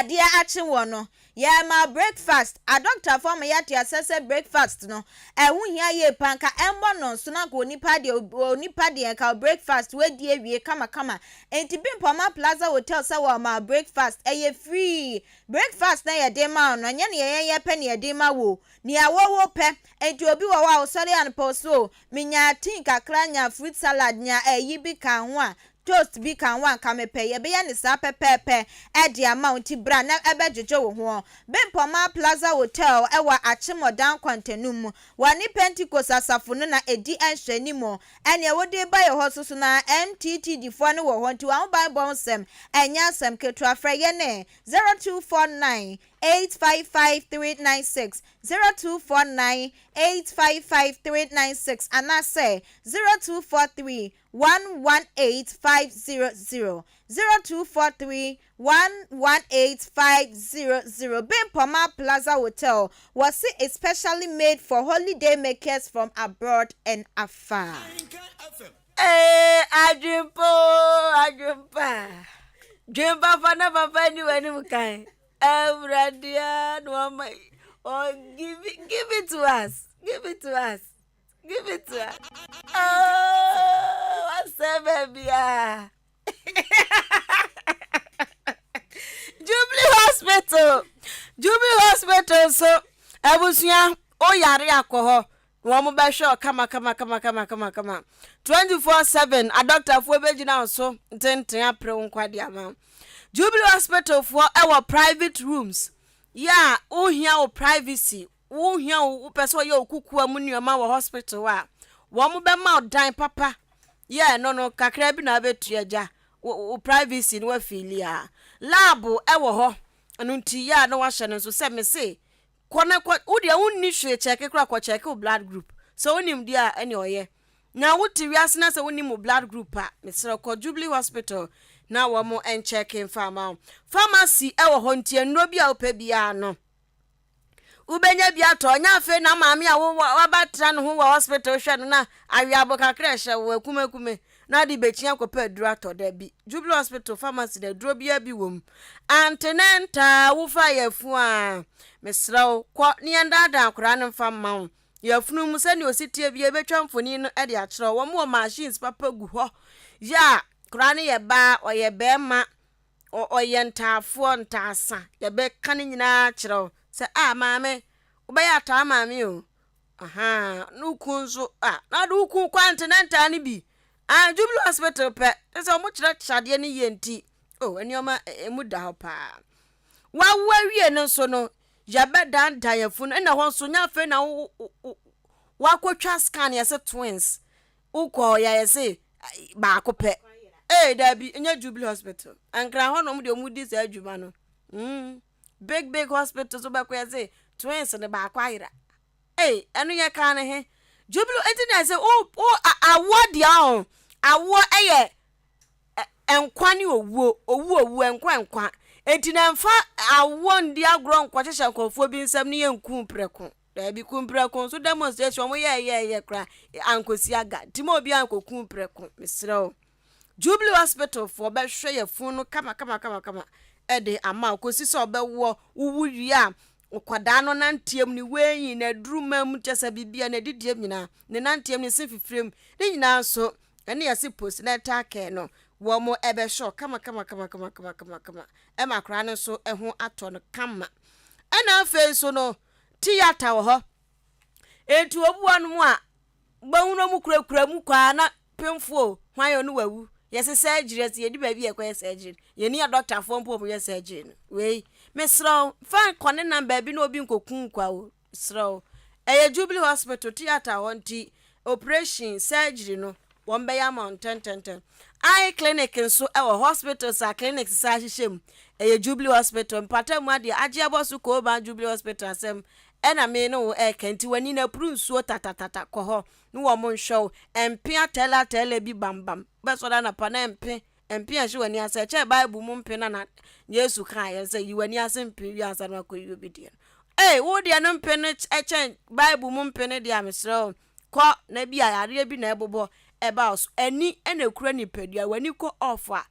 Speaker 1: adeɛ akye woɔ no, yɛma breakfast. Adɔktafoɔ ama yɛate aseɛ sɛ breakfast no, ɛho hia yie paa. Nka ɛmmɔ nnɔnso na nka onipa deɛ, onipa deɛ nka breakfast wadi awie kamakama. Nti Bimpɔma Plaza Hotel sɛ wɔma breakfast, ɛyɛ free. Breakfast na yɛde ma wo no, ɛnyɛ nea yɛn yɛpɛ na yɛde ma wo o, nea wo wo pɛ. Nti obi wɔ hɔ a, ɔsɔre anɔpa ɔse o, menyaa tea kakra, nyaa fruit salad, nyaa ɛyi bi kaa ho a, Toast bi ka ho a anka mepɛ. Yɛbɛyɛ no saa pɛpɛɛpɛ de ama wo nti bra na bɛdwodwo wo ho. Bempɔmaa Plaza Hotel wɔ Akyemɔdan Kwantanu mu. Wɔne Pentekost Asafo no na ɛdi nhwɛanimu. Ɛneɛ wode reba yɛ hɔ nso so na MTTD foɔ no wɔ hɔ nti w'ahobanbɔ ho sɛm ɛnyɛ asɛm ketewa. Frɛ yɛn ɛ, 0249 855 396, 0249 855 396 anaasɛ 0243 118500, 0243 118500 Bempɔma Plaza Hotel, wɔse it's specially made for holiday makers from abroad and afar.
Speaker 2: Ee, adwempa oo, adwempa. Dwen papa na papa ni w'anim kan. Awurade a na wama yi. Oh, give it, give it to us. Give it to us. Give it to us. Oh, wasɛ baabi a. Jubilee Hospital. Jubilee Hospital nso abusua oyare akɔ hɔ na wɔn bɛhwɛ kama kama kama kama kama kama 24/7 adɔktafoɔ bɛgyina wo so ntenten apere wo nkwa de ama Jubilee Hospital foɔ ɛwɔ private rooms yɛ a wohia wo privacy Wo hia o, wopɛ sɛ ɔyɛ wo kukuwa mu nneɛma wɔ hospital a, wɔn bɛma wo dan papa. Yɛ ɛno no kakra bi na wobɛtua gya wo privacy no wafeeli a. Lab ɛwɔ hɔ, ɛno nti yɛ a na wahyɛ no nso sɛ mese kɔ na kɔ, wo deɛ wonni hwee kyɛke koraa kɔ kyɛke wo blood group. Sɛ wonim deɛ a ɛne ɔyɛ. Na wote wiase na sɛ wonim wo blood group a, mesrɛ kɔ Jubilee Hospital na wɔn nkyɛke mfa ama wo. Pharmacy ɛwɔ hɔ nti nnuro bi a wopɛ biara no. Wobɛnya bi atɔ. Ɛnyɛ afei na maame a waba tra ne ho wɔ hospital hwɛ no na aweabo kakra ɛhyɛ wo akumakume na ade bɛkyi akɔpɛ aduro atɔ. Dabi. Jubilee Hospital pharmacy na aduro biara bi wɔ mu. Antenantal wofa yɛfu a, mesrɛ wo kɔ ne yɛndaadaa akwadaa no mfa mma wo. Yafunu mu sɛnea osi teɛ biara yɛbɛtwa mfonin no de akyerɛ wo. Wɔn wɔ machines papa gu hɔ. Yɛ a koraa no yɛ baa, ɔyɛ bɛrima. Ɔyɛ ntaafoɔ ntaasa yɛbɛka ne nyinaa akyerɛ wo sɛ ah maame wobɛyɛ ataa maame o ahaa ne wo kun nso ah na ɔde wo kun kɔ antenatal no bi ah Jubilee hospital pɛ ne sɛ wɔn kyerɛkyerɛ adeɛ no yie nti oh nneɛma emu da hɔ paa wawo awie no nso no yɛbɛdandan yafunu ɛna hɔ nso nyɛ afei na wo wo. Woakɔtwa scan yɛse twins, wokɔ yɛ yɛse baako pɛ. Ee daabi, ɛnyɛ Jubilee Hospital. Ankara hɔ nom deɛ wɔn di saa adwuma no. Mm. Big big hospital so bɛkɔ yɛse twins no baako ayera. Ei, ɛno yɛ kan ne he. Jubilee, enti na ɛsɛ wo wo awoɔ deɛ ɔn, awoɔ ɛyɛ nkwa ne owuo, owu owu, nkwa nkwa. Enti na ɛmfa awoɔ ndi agorɔ nkɔhyehyɛ nkurɔfoɔ bi nsam ne yɛnku prɛko. Daabi, ku prɛko nso demonstration wɔn yɛɛyɛɛyɛ koraa ankɔsi aga. Nti ma obiara nkɔku prɛko, mesrɛ wo. Jubilee Hospital foɔ bɛhwɛ yafunu no kama kama kama kama ɛde ama wo kɔsi sɛ ɔbɛwoɔ, wowu wie a Nkwadaa no nanteɛm, ne weighing, n'aduruma mu, kyerɛ sɛ biribiara, n'adidiem nyinaa, ne nanteɛm, ne se fifire mu, ne nyinaa nso, ɛne yɛse postnatal care no, wɔn ɛbɛhwɛ wo kama kama kama kama kama kama kama, ɛma akwadaa no nso ɛho atɔ no kama. Ɛna afei nso no, theatre wɔ hɔ. Enti obi wɔ nom a, Wobɛhu no ɔmo kurakura mu kɔ ara na pemfoɔ o, hwan o ne wawu. Yɛse surgery yɛse yɛdi baabi a yɛkɔyɛ surgery no. Yɛnni adɔktafoɔ mpo a ɔmo yɛ surgery no. Wei, mesrɛ wo, mfa nkɔ ne nam baabi na obi nkɔku wo kwa o, mesrɛ wo. Ɛyɛ Jubilee Hospital, theatre hɔ nti operation, surgery no, wɔn bɛyɛ ama wo ntɛntɛntɛm. Eye clinic nso ɛwɔ hospitals a clinics saa hyehyɛ mu. Ɛyɛ Jubilee Hospital, mpata mu adeɛ, agye abɔ so Kooban Jubilee Hospital asɛm Ɛna me ne wo ɛɛka nti w'ani no apuru nsuo tatatata kɔ hɔ ne wɔn nhwɛ wo mpe atɛɛlɛ atɛɛlɛ bi bambam wobɛsɔre anapa na mpe mpe a ɛhyɛ w'ani ase ɛkyɛɛ bible mu mpe na na Yesu kaa yɛn sɛ yi w'ani ase mpe wie ansa na wakɔ yi obi deɛ no ee wo deɛ no mpe no ɛkyɛn bible mu mpe no deɛ a mesrɛ wo kɔ na bi a yareɛ bi na ɛbobɔ ɛba wo so ani ɛna ekura nipadua w'ani kɔ off a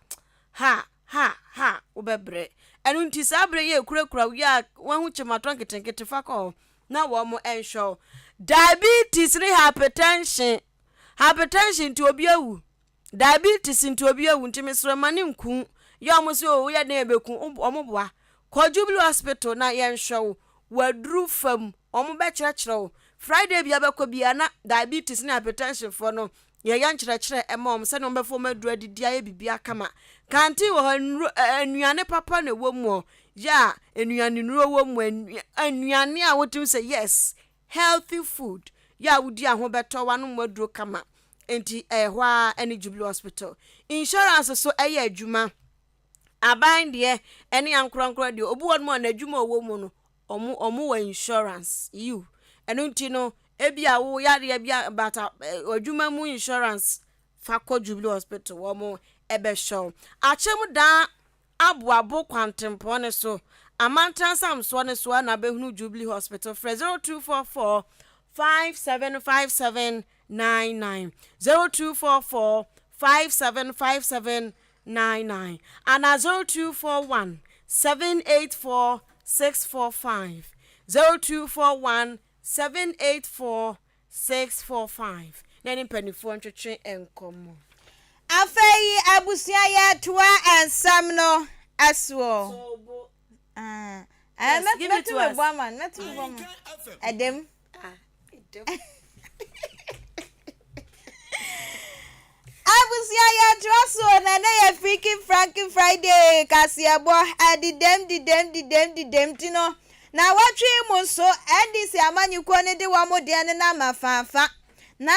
Speaker 2: ha Ha! Ha! Wobɛbrɛ. Ɛno nti, saa berɛ yi a ɛkurakura wo yi a woahu kyematɔ nketenkete, fa kɔ hɔ na wɔn nhwɛ wo. Diabetes ne hypertension. Hypertension nti obi awu. Diabetes nti obi awu. Nti mesrɛ ma ne nku. Yɛ wɔn sɛ o woyɛ dɛn ɛbɛku wɔn boa. Kɔ Jubilee Hospital na yɛnhwɛ wo. Waduru fam. Wɔn bɛkyerɛkyerɛ wo. Friday bia bɛkɔ bia na diabetes ne hypertension foɔ no Yɛyɛ nkyerɛkyerɛ ma wɔn sɛdeɛ wɔbɛfa wɔn aduro adidi ayɛ biribiara kama. Kanteen wɔ hɔ, nnuro ɛ nnuane papa na ɛwɔ mu hɔ. Yɛ a nnuane nnuro wɔ mu, nnuane a wotumi sɛ yes, healthy food. Yɛ a wodi a ho bɛtɔ w'anom aduro kama. Nti ɛyɛ hɔ ara ne Jubilee Hospital. Insurance so ɛyɛ adwuma. Aban deɛ ɛne ankorankora deɛ, obi wɔ hɔ nom a n'adwuma a ɔwɔ mu no, Ɔmo ɔmo wɔ insurance yiw ɛno nti no ebia wo yareɛ bi a but adwuma mu insurance fa kɔ Jubilee hospital wɔn ɛbɛhwɛ wo. Akyem daa aboabo kwantempɔn no so amantan samsoɔ no so a na bɛhunu Jubilee hospital frɛ 0244 5757 99 0244 5757 99 anaa 0241 784 645 0241 784 645 na ɛne mpanimfoɔ ntwetwe nkɔmmɔ.
Speaker 1: Afei abusua yɛtoa nsɛm no soɔ. Ah, eh,
Speaker 2: Yes, give it to
Speaker 1: mɛto me
Speaker 2: us.
Speaker 1: bo ama no, mɛto me bo ama no. Ɛdɛm.
Speaker 2: Ah, ɛdɛm.
Speaker 1: Abusua yɛtoa so na ɛnɛ yɛ Freaky Franky Friday kaseɛbɔ ɛdedɛm didɛm didɛm didɛm ti no na wɔtwe mu nso NDC amanyɔkuo no de wɔn deɛ no nam afaafa na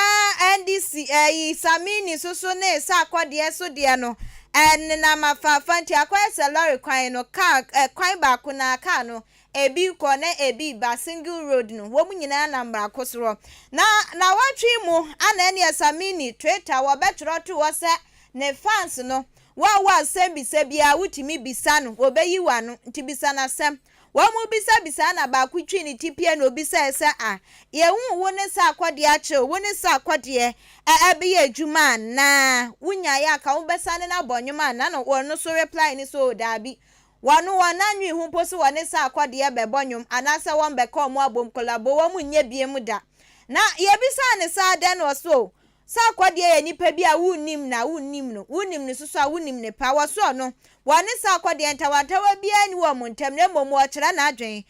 Speaker 1: NDC ɛyi Samini soso ne Sarkodie so deɛ no ɛnenam afaafa nti akɔyɛ sɛ lɔre kwan no kaa ɛkwan baako na kaa no Ebi rekɔ na ebi reba, single road no, wɔn nyinaa nam baako soro. Na nawɔtwe yi mu ana ɛneɛ Samini, Twitter, wɔbɛtwerɛ to hɔ sɛ ne fans no, wo a wowɔ asɛm bisa biara wotumi bisa no, wɔbɛyi w'ano, nti bisa no asɛm. Wɔn bisa bisaa na baako twii ne ti pie na obisaɛ sɛ ah, yɛhuu wo ne Sarkodie akyɛ o, wo ne Sarkodie ɛ ɛbeyɛ adwuma anaa? Wonyaeɛ a ka wobɛsane no abɔ nnwom anaa? Na ɔno nso reply ne sɛ oh daabi, Wɔn wɔn annwen ho mpo sɛ wɔne Sarkodie bɛbɔ nnwom anaasɛ wɔn bɛka wɔn abom kolabo, wɔn nyɛ biom da. Na yɛbisaa no saa dɛn na ɔse oh, Sarkodie yɛ nipa bi a wonnim no a wonnim no, wonim no soso a wonim no paa, wɔse ɔno, Wɔne Sarkodie ntawantawa biara nni wɔn ntam na mmom ɔkyerɛ n'adwene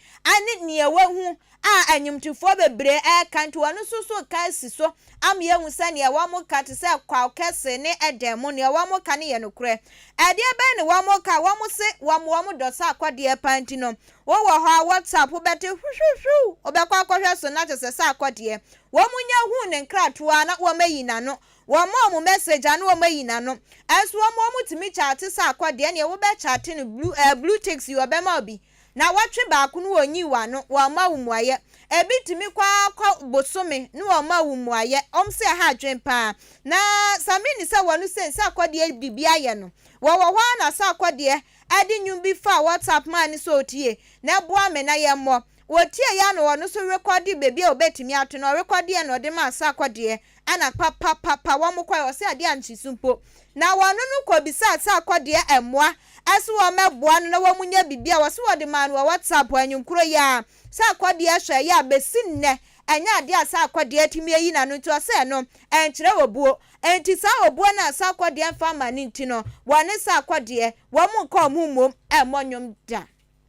Speaker 1: ne nea wahu a nnwomtofoɔ bebree reka nti ɔno nso so reka asi so ama yɛahu sɛ nea wɔka te sɛ Kwaw Kɛse ne Ɛdɛn mu nea wɔka no yɛ nokorɛ. Ɛdeɛ bɛn ne wɔka? Wɔse wɔn wɔn dɔ Sarkodie paa nti no wowɔ hɔ a WhatsApp wobɛte hwuhwuhwuw wobɛkɔ akɔhwɛ so na kyerɛ sɛ Sarkodie wɔn nya huu ne nkratoɔ a na wɔayi n'ano. Wɔma wɔn message a na wɔn ayi n'ano. Ɛnso wɔn wɔn tumi chate sɛ akɔ deɛ neɛ wobɛ chate no blue ɛɛ blue ticks yi ɔbɛma wo bi. Na wɔtwe baako no wɔnyi w'ano, wɔmma wo mmuayɛ. Ebi tumi kɔ ara kɔ bosome ne wɔmma wo mmuayɛ. Wɔn se ɛha adwene paa. Na Samini sɛ wɔn sei sɛ akɔ deɛ biribi ayɛ no. Wɔwɔ hɔ ara na sɛ akɔ deɛ ɛde nnwom bi faa WhatsApp maa no sɛ ɔtie na ɛboa me na yɛmmɔ. Wɔtieeɛ ara na ɔno nso rekɔde baabi a ɔbɛtumi ato no ɔrekɔdeɛ na ɔde maa sɛ akɔ deɛ Ɛna papapapa wɔn kɔɛ ɔse adeɛ ankye so mpo na wɔno no kɔ bisaa sɛ akɔdeɛ mmoa ɛse wɔn mɛboa no na wɔn nya biribi a wɔse wɔde maa no wɔ WhatsApp anwum koro yi ara sɛ akɔdeɛ hwɛ yɛ a bɛsi nnɛ ɛnyɛ adeɛ a sɛ akɔdeɛ atumi ayi n'ano nti ɔse ɛno ɛnkyerɛ obuo nti saa obuo no a sɛ akɔdeɛ mfa mma no nti no wɔne sɛ akɔdeɛ wɔn nka wɔn ho mmom ɛmmɔ nnwom da.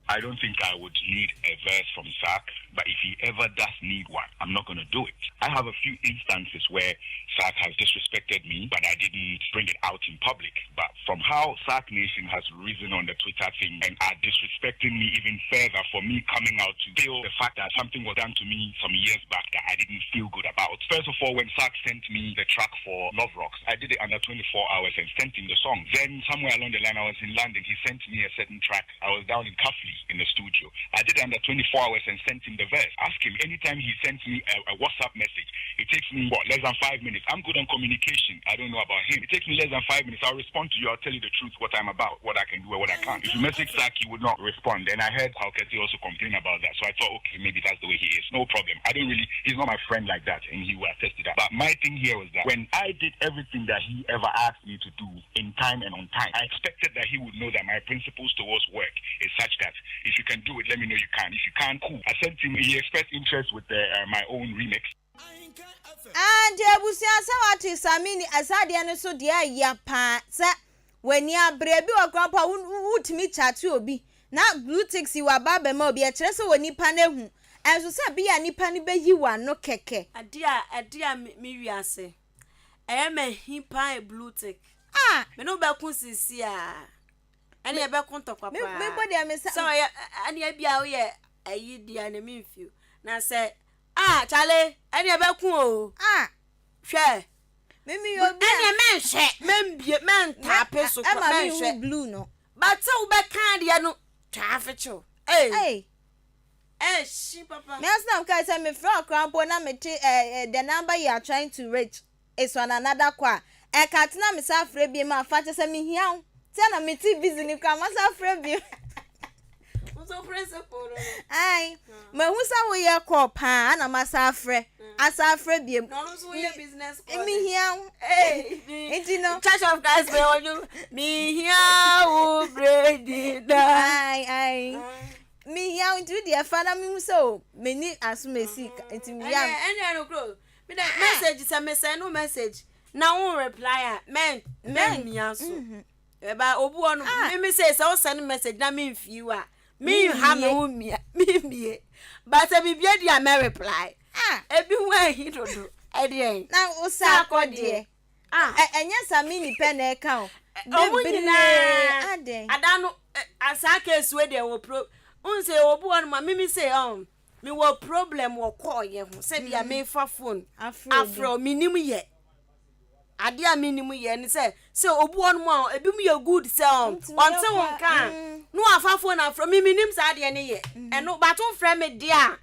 Speaker 6: I don't think I would need a verse from Sark, but if he ever does need one, I'm not going to do it. I have a few instances where Sark has disrespected me, but I didn't bring it out in public. But from how Sark Nation has risen on the Twitter thing and are disrespecting me even further for me coming out to feel the fact that something was done to me some years back that I didn't feel good about. First of all, when Sark sent me the track for Love Rocks, I did it under 24 hours and sent him the song. Then somewhere along the line, I was in London. He sent me a certain track. I was down in Cuffley in the studio. I did it under 24 hours and sent him the verse. Ask him anytime he sends me a, a WhatsApp message, it takes me what less than five minutes. I'm good on communication. I don't know about him. It takes me less than five minutes. I'll respond to you. I'll tell you the truth, what I'm about, what I can do, and what I can't. If you message Zach, he would not respond. And I heard Halketi also complain about that. So I thought, okay, maybe that's the way he is. No problem. I don't really, he's not my friend like that, and he will attest to that. But my thing here was that when I did everything that he ever asked me to do in time and on time, I expected that he would know that my principles towards work is such that if you can do it, let me know you can. If you can't, cool. I sent him, he expressed interest with the, uh, my own remix.
Speaker 1: And abusua sɛ wate samini ɛsɛ adeɛ no so deɛ ɛya paa sɛ w'ani abere ebi wɔ koraa mpo a wotumi kyate obi na blue ticks yi waba abɛma obi ɛkyerɛ sɛ wɔ nipa no ahu ɛnso sɛ bi a nipa no bɛyi w'ano kɛkɛ.
Speaker 2: Adeɛ a adeɛ a me wiase ɛyɛ me ahi paa yɛ blue tick.
Speaker 1: Ah!
Speaker 2: Me ne wo bɛko sisi a. Ɛne ɛbɛko ntɔkwa paa.
Speaker 1: Me bɔ deɛ me sa.
Speaker 2: Sɛ ɔyɛ ɛne ebi a woyɛ ayi deɛ ne me nfiw na sɛ ah chale ɛne ɛbɛko o.
Speaker 1: Ah!
Speaker 2: Hwɛ.
Speaker 1: Me me yɛ obi a.
Speaker 2: Ɛne mɛnhwɛ mɛnbie mɛntaape so kora
Speaker 1: Ɛma me
Speaker 2: mɛnhwɛ.
Speaker 1: hu blue no.
Speaker 2: But sɛ wobɛka adeɛ no twaa afekyew. Ee.
Speaker 1: Ei.
Speaker 2: Ɛhye papa.
Speaker 1: Me ase na mekae sɛ mefrɛ wo koraa mpo na mete eh, eh, the number you are trying to reach is on another call a, ɛka te na mesan frɛ biom a, fa kyɛ sɛ mehia wo. Sɛ na mete busy no koraa masan frɛ biom.
Speaker 2: Nso principle no no.
Speaker 1: Ae, mahu sɛ woyɛ call paa na masan afrɛ, asan afrɛ biom.
Speaker 2: Na ɔno nso woyɛ business call.
Speaker 1: Mehia wo. Nti no.
Speaker 2: Church of Christ bɛ wɔ dwom. Mehia wo bredi da.
Speaker 1: Ae, ae. Mehia wo nti wo deɛ fa na mehu sɛ o m'ani aso mesi nti meyam.
Speaker 2: Ɛnɛ ɛnɛ no kuro. Me dɛ message sɛ me send wo message na wo reply a mɛn mɛn mia so. Ɛba obi wɔ no me me sɛ sɛ wo send message na me nfii wo a me nha me ho mia me mie. But sɛ biribi adi a mɛ reply. Ebi ho ahi dodo ɛdeɛn.
Speaker 1: Na wo sa akɔ deɛ.
Speaker 2: Ah.
Speaker 1: Ɛ ɛnyɛ Samini pɛ na ɛka o.
Speaker 2: Ɔmo
Speaker 1: Bebree
Speaker 2: nyinaa.
Speaker 1: adɛn.
Speaker 2: Ada no ɛ saa case wei deɛ wɔ pro n sɛ obi wɔ no ma mimi sɛ ɔn me wɔ problem wɔ kɔɔ yɛ ho sɛ bia me fa phone afrɛ o me nim yɛ adeɛ a me nim yɛ ne sɛ sɛ obi wɔ no mu a ebi mu yɛ good sɛ ɔn ɔnte wo nka a na wafa phone afrɛ me me nim saa adeɛ ne yɛ ɛno bato frɛ me deɛ a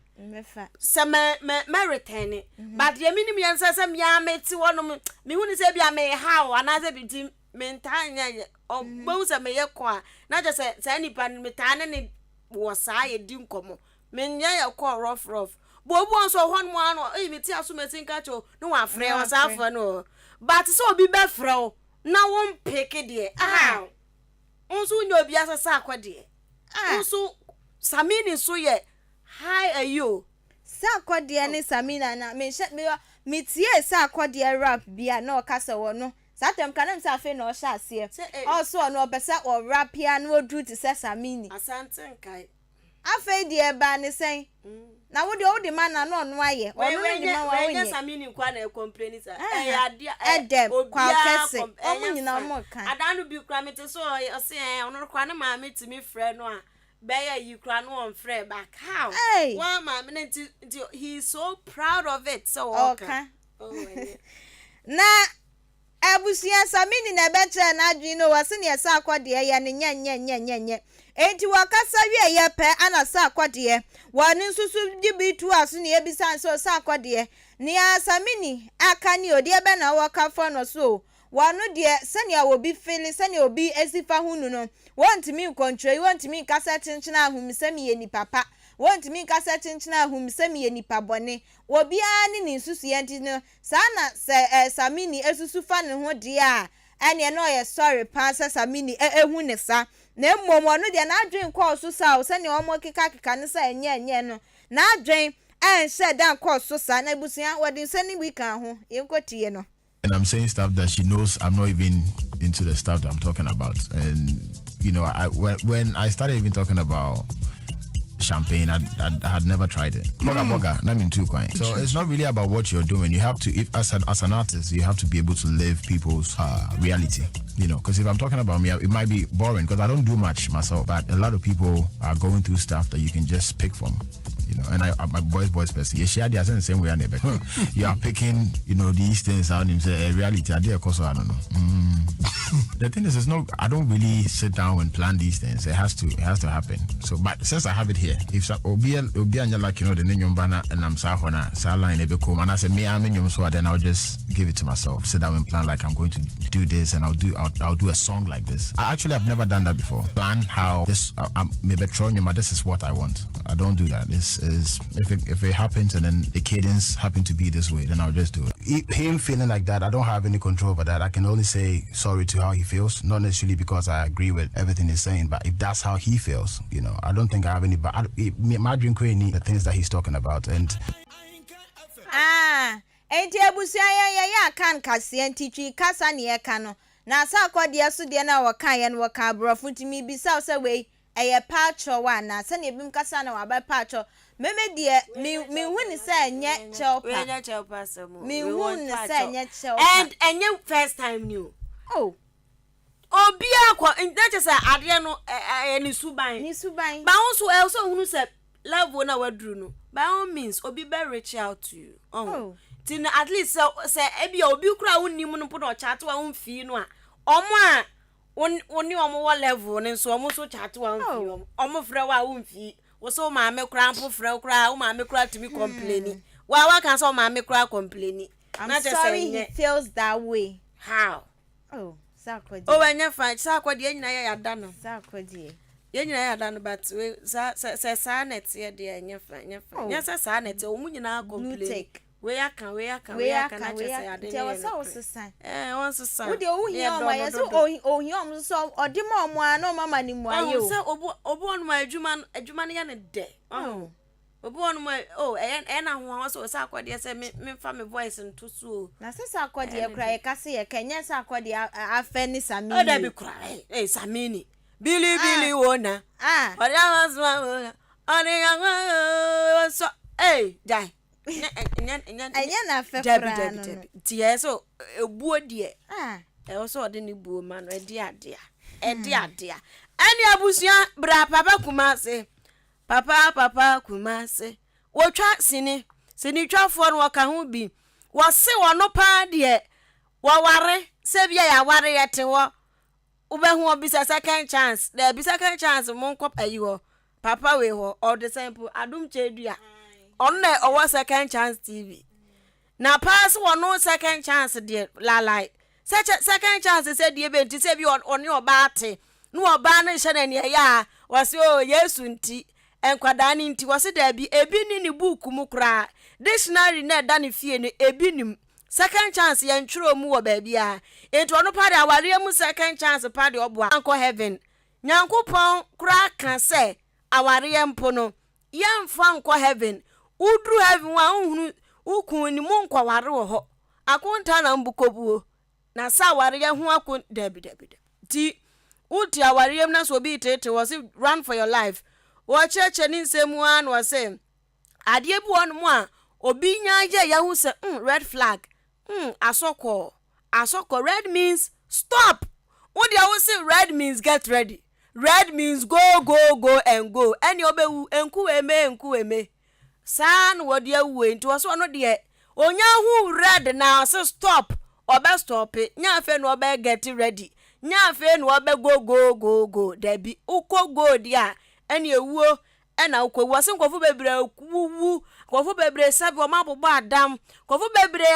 Speaker 2: sɛ mɛ mɛ mɛ retɛne mhm. but deɛ menim yɛn sɛ sɛ mea mete hɔ nom mehu ne sɛ bia meha o anaasɛ bi nti mentaa nyɛ yɛ ɔbɛhu mhm. sɛ meyɛ kɔ a na kyɛ sɛ saa nipa no metaa ne ne wɔ saa yɛdi nkɔmmɔ menyɛ yɛ kɔ rough rough bɔ obi wɔn nso ɔhɔ nom ano eyi mete aso meti nka kyɛw ne wafrɛ wɔ saa afrɛ no but sɛ obi bɛfrɛ wo na wo mpeke deɛ ah nso nyɛ obi asɛ sɛ akɔ deɛ nso samini nso yɛ Hi ayi o.
Speaker 1: Sarkodie ne Samina na me hyɛ me me tiee Sarkodie rap bi a na ɔka sɛ ɔno. Saa tɛm ka na nim sɛ afei na ɔhyɛ aseɛ.
Speaker 2: Sɛ eh.
Speaker 1: Ɔso ɔno ɔpɛ sɛ ɔrape a na ɔduru te sɛ Samini.
Speaker 2: Asante nkae.
Speaker 1: Afei deɛ ɛbaa ne sɛn? Na wo deɛ wode ma no a na ɔno ayɛ.
Speaker 2: Wei
Speaker 1: Ɔno
Speaker 2: wei
Speaker 1: no de
Speaker 2: nyɛ
Speaker 1: ma wo a
Speaker 2: wei nyɛ
Speaker 1: wonyɛ.
Speaker 2: Samini nko ara na ɛcomplaini saa. Ɛyɛ
Speaker 1: Aha.
Speaker 2: adeɛ a ɛ
Speaker 1: Ɛdɛm, Kwaw
Speaker 2: obiara
Speaker 1: Kɛse,
Speaker 2: com
Speaker 1: wɔn
Speaker 2: ɛnyɛ
Speaker 1: nyinaa
Speaker 2: fine.
Speaker 1: wɔn reka.
Speaker 2: Adaa no bi koraa mete sɛ ɔyɛ ɔse ɛɛ ɔno koraa ne maame tumi frɛ no a bɛyɛ yi koraa no ɔmfrɛ back. How?
Speaker 1: Ei!
Speaker 2: Wɔn maame no nti nti he is so proud of it sɛ ɔɔka.
Speaker 1: Ɔɔka.
Speaker 2: Oh ɛnyɛ.
Speaker 1: Na Abusua, Samini na ɛbɛkyerɛɛ n'adwene no o, ɔse neɛ Sarkɔ deɛ yɛ no nyɛ nyɛ nyɛ nyɛ nyɛ. Enti wɔkasa wieɛ pɛ ana Sarkɔ deɛ, wɔno nso so de bi toaa so na yɛbisa no sɛ o Sarkɔ deɛ, nea Samini aka nie o, deɛ bɛn na wowɔ ka fa no so o? Wɔno deɛ sɛnea obi fele, sɛnea obi si fa ho nu no, wɔntumi nkɔntroi, wɔntumi nka sɛ kyenkyena ahum sɛ meyɛ nipa pa, wɔntumi nka sɛ kyenkyena ahum sɛ meyɛ nipa bɔne. Obiara ne ne nsusuiɛ nti no, Saa na sɛ Samini susu fa ne ho deɛ a, ɛneɛ na ɔyɛ sɔre paa sɛ Samini hu ne sa. Na mmom ɔno deɛ n'adwene nkɔɔ so saa o, sɛdeɛ wɔkekakeka no sɛ ɛnyɛ ɛnyɛ no, n'adwene anhyɛ da nkɔɔ so saa. Na abusua, wɔde nsɛm no bi kaa ho, yɛnkɔtie no.
Speaker 7: And I'm saying stuff that she knows I'm not even into the stuff that I'm talking about. And you know, I when, when I started even talking about champagne, I, I, I had never tried it. Boga boga, not in too quite. So it's not really about what you're doing. You have to, if as an as an artist, you have to be able to live people's uh, reality. You know, because if I'm talking about me, it might be boring because I don't do much myself. But a lot of people are going through stuff that you can just pick from you know, and I, I'm a boys, boys person. You share the same way I never. You are picking, you know, these things out and say, eh, reality, I did I don't know. Mm. the thing is, it's not, I don't really sit down and plan these things. It has to, it has to happen. So, but since I have it here, if obi obi anya like you know the nyumbana and I'm sahona sa line ebe come and I say me I'm in so then I'll just give it to myself. Sit down and plan like I'm going to do this and I'll do I'll, I'll do a song like this. I actually have never done that before. Plan how this uh, I'm maybe throwing you, this is what I want. I don't do that. This is if it, if it happens and then the cadence happen to be this way, then I'll just do it. Him feeling like that, I don't have any control over that. I can only say sorry to how he feels, not necessarily because I agree with everything he's saying, but if that's how he feels, you know, I don't think I have any. But my drink the things that he's talking about and.
Speaker 1: Ah, enti abusua yɛn yɛyɛ akan kaseɛ nti twi kasa ne yɛka no na asakɔ so deɛ no a wɔka yɛn wɔka aborɔfo nti mebisa wo sɛ wei Ɛyɛ paakyɛw anaa? Sɛnea ebinom kasa na wɔaba paakyɛw. Me me deɛ, me menhu ne sɛ ɛnyɛ kyɛw pa.
Speaker 2: Wei nyɛ kyɛw pa asɛm o.
Speaker 1: Menhu ne sɛ ɛnyɛ kyɛw pa.
Speaker 2: And ɛnyɛ first time ni o.
Speaker 1: Oh.
Speaker 2: Obiara kɔ na kyɛ sɛ adeɛ no ɛyɛ ne suban.
Speaker 1: Ne suban.
Speaker 2: Ba wo nso ɛwɔ sɛ ohunu sɛ level na waduru no by all means obi bɛ reach out to you. Oh. Ti na at least sɛ sɛ ebi a obi kura wo nim no mpo na ɔkyate wa wo mfii no a ɔmo a Wo wo ne wɔn wɔ level no nso wɔn nso chat wa mfii
Speaker 1: Oh.
Speaker 2: wɔn. Wɔn frɛ wo a womfii. Wo sɛ wo maame koraa mpo frɛ wo koraa wo maame koraa tumi complaini. Wa waka sɛ wo maame koraa complaini.
Speaker 1: I'm
Speaker 2: Na kyerɛ sɛ
Speaker 1: sorry he
Speaker 2: ɛnyɛ
Speaker 1: feels that way.
Speaker 2: how.
Speaker 1: Oh, Sarkodie.
Speaker 2: Oh ɛnyɛ fine. Sarkodie yɛn nyinaa yɛ yada no.
Speaker 1: Sarkodie.
Speaker 2: Yɛn nyinaa yɛ yada no but we saa sɛ sɛ saa na ɛteɛ deɛ ɛnyɛ fine ɛnyɛ fine.
Speaker 1: Oh.
Speaker 2: Nyɛ sɛ saa na ɛteɛ wɔn nyinaa
Speaker 1: Blue
Speaker 2: complaini.
Speaker 1: tick.
Speaker 2: Wei aka, wei aka,
Speaker 1: Wei
Speaker 2: wei aka,
Speaker 1: aka,
Speaker 2: na
Speaker 1: wei
Speaker 2: kyerɛ sɛ
Speaker 1: aka.
Speaker 2: ade
Speaker 1: Nti
Speaker 2: no
Speaker 1: ɛwɔ
Speaker 2: yɛ
Speaker 1: sɛ
Speaker 2: nokorɛ.
Speaker 1: wosesa.
Speaker 2: Ɛɛ, wɔnsesa.
Speaker 1: Wo deɛ wohia
Speaker 2: Na
Speaker 1: ɔmo a,
Speaker 2: yɛdɔ no
Speaker 1: yɛsɛ
Speaker 2: dodo.
Speaker 1: ohi- ohia ɔmo nso ɔde ma ɔmo a na ɔmo ama no mmuaeɛ
Speaker 2: Ɔhu
Speaker 1: o.
Speaker 2: sɛ obi obi wɔ nom a adwuma no adwuma no yɛ no dɛ. Ɔhu.
Speaker 1: Oh.
Speaker 2: Obi wɔ nom a oh ɛyɛ ɛyɛ no ahohoahoa sɛ ɔsɛ akɔdeɛ sɛ me memfa me voice nto so o.
Speaker 1: Na sɛ sɛ akɔdeɛ
Speaker 2: Ɛyɛ no
Speaker 1: koraa
Speaker 2: dɛ.
Speaker 1: yɛka sɛ yɛka ɛnyɛ sɛ akɔdeɛ a- a- afɛ ne
Speaker 2: Oh
Speaker 1: Samini
Speaker 2: dabi
Speaker 1: o.
Speaker 2: koraa ee ee Samini. Bili
Speaker 1: Ah.
Speaker 2: bili wo na.
Speaker 1: Ah.
Speaker 2: Ɔde ama wo na. Ɔde ama wo sɔ. Ee gyae.
Speaker 1: Ɛnyɛ n'afɛ koraa no no.
Speaker 2: Nti yɛ sɛ ebuo deɛ
Speaker 1: ah.
Speaker 2: ɛwɔ sɛ ɔde ne buo ma no ɛde adeɛ ɛde hmm. adeɛ ɛne abusua bra papa Kumase papa papa Kumase wɔtwa sini sinitwafoɔ no wɔka ho bi wɔse wɔno paa deɛ wɔware sɛ bia yɛaware yɛte hɔ Wobɛhu obi sɛ second chance daabi second chance monkɔ ayi hɔ papa wei hɔ ɔde sɛn po adom kyɛdua ɔno na ɔwɔ second chance tv na paa sɛ ɔno second chance deɛ lalai sɛ second chance sɛ deɛ bɛnti sɛ bi ɔne ɔbaa te na ɔbaa no nhyɛ no ani ɛyɛ a wɔse o oh, yesu nti nkwadaa no nti wɔse daabi ebi ne ne buuku mu koraa dictionary na ɛda ne fie no ebi nim Second chance yɛn twerɛ mu wɔ baabiaa enti ɔno pa deɛ awareɛ mu second chance pa deɛ ɔboa ankɔ heaven Nyankopɔn koraa ka sɛ awareɛ mpo no yɛnfa nkɔ heaven woduru heaven hɔ a wonhunu wo kun ni monkɔware wɔ hɔ akonta na mobkɔbuo. Na sɛ awareɛ ho ako dabi dabi dabi. Nti wote awareɛ mu na sɛ obi reteetee wo ɔse run for your life. Wɔkyerɛkyerɛ ne nsɛm mu ara na ɔse adeɛ bi wɔ hɔnom a obi nya yɛ yɛahu sɛ mm red flag mm asɔkɔɔ asɔkɔɔ red means stop. Wo deɛ wo se red means get ready red means go go go and go ɛnneɛ wobɛwu nku eme nku eme. Saa na wɔde awu ei nti ɔse ɔno deɛ onya hu red na ɔse stop ɔbɛ stɔpe nyɛ afei na ɔbɛ get ready nyɛ afei na ɔbɛ go go go go dabi wokɔ go deɛ a ɛne ewuo ɛna wokɔ wu ɔse nkurɔfo bebree wuwu nkurɔfo bebree sɛbi wɔn abobɔ adam nkurɔfo bebree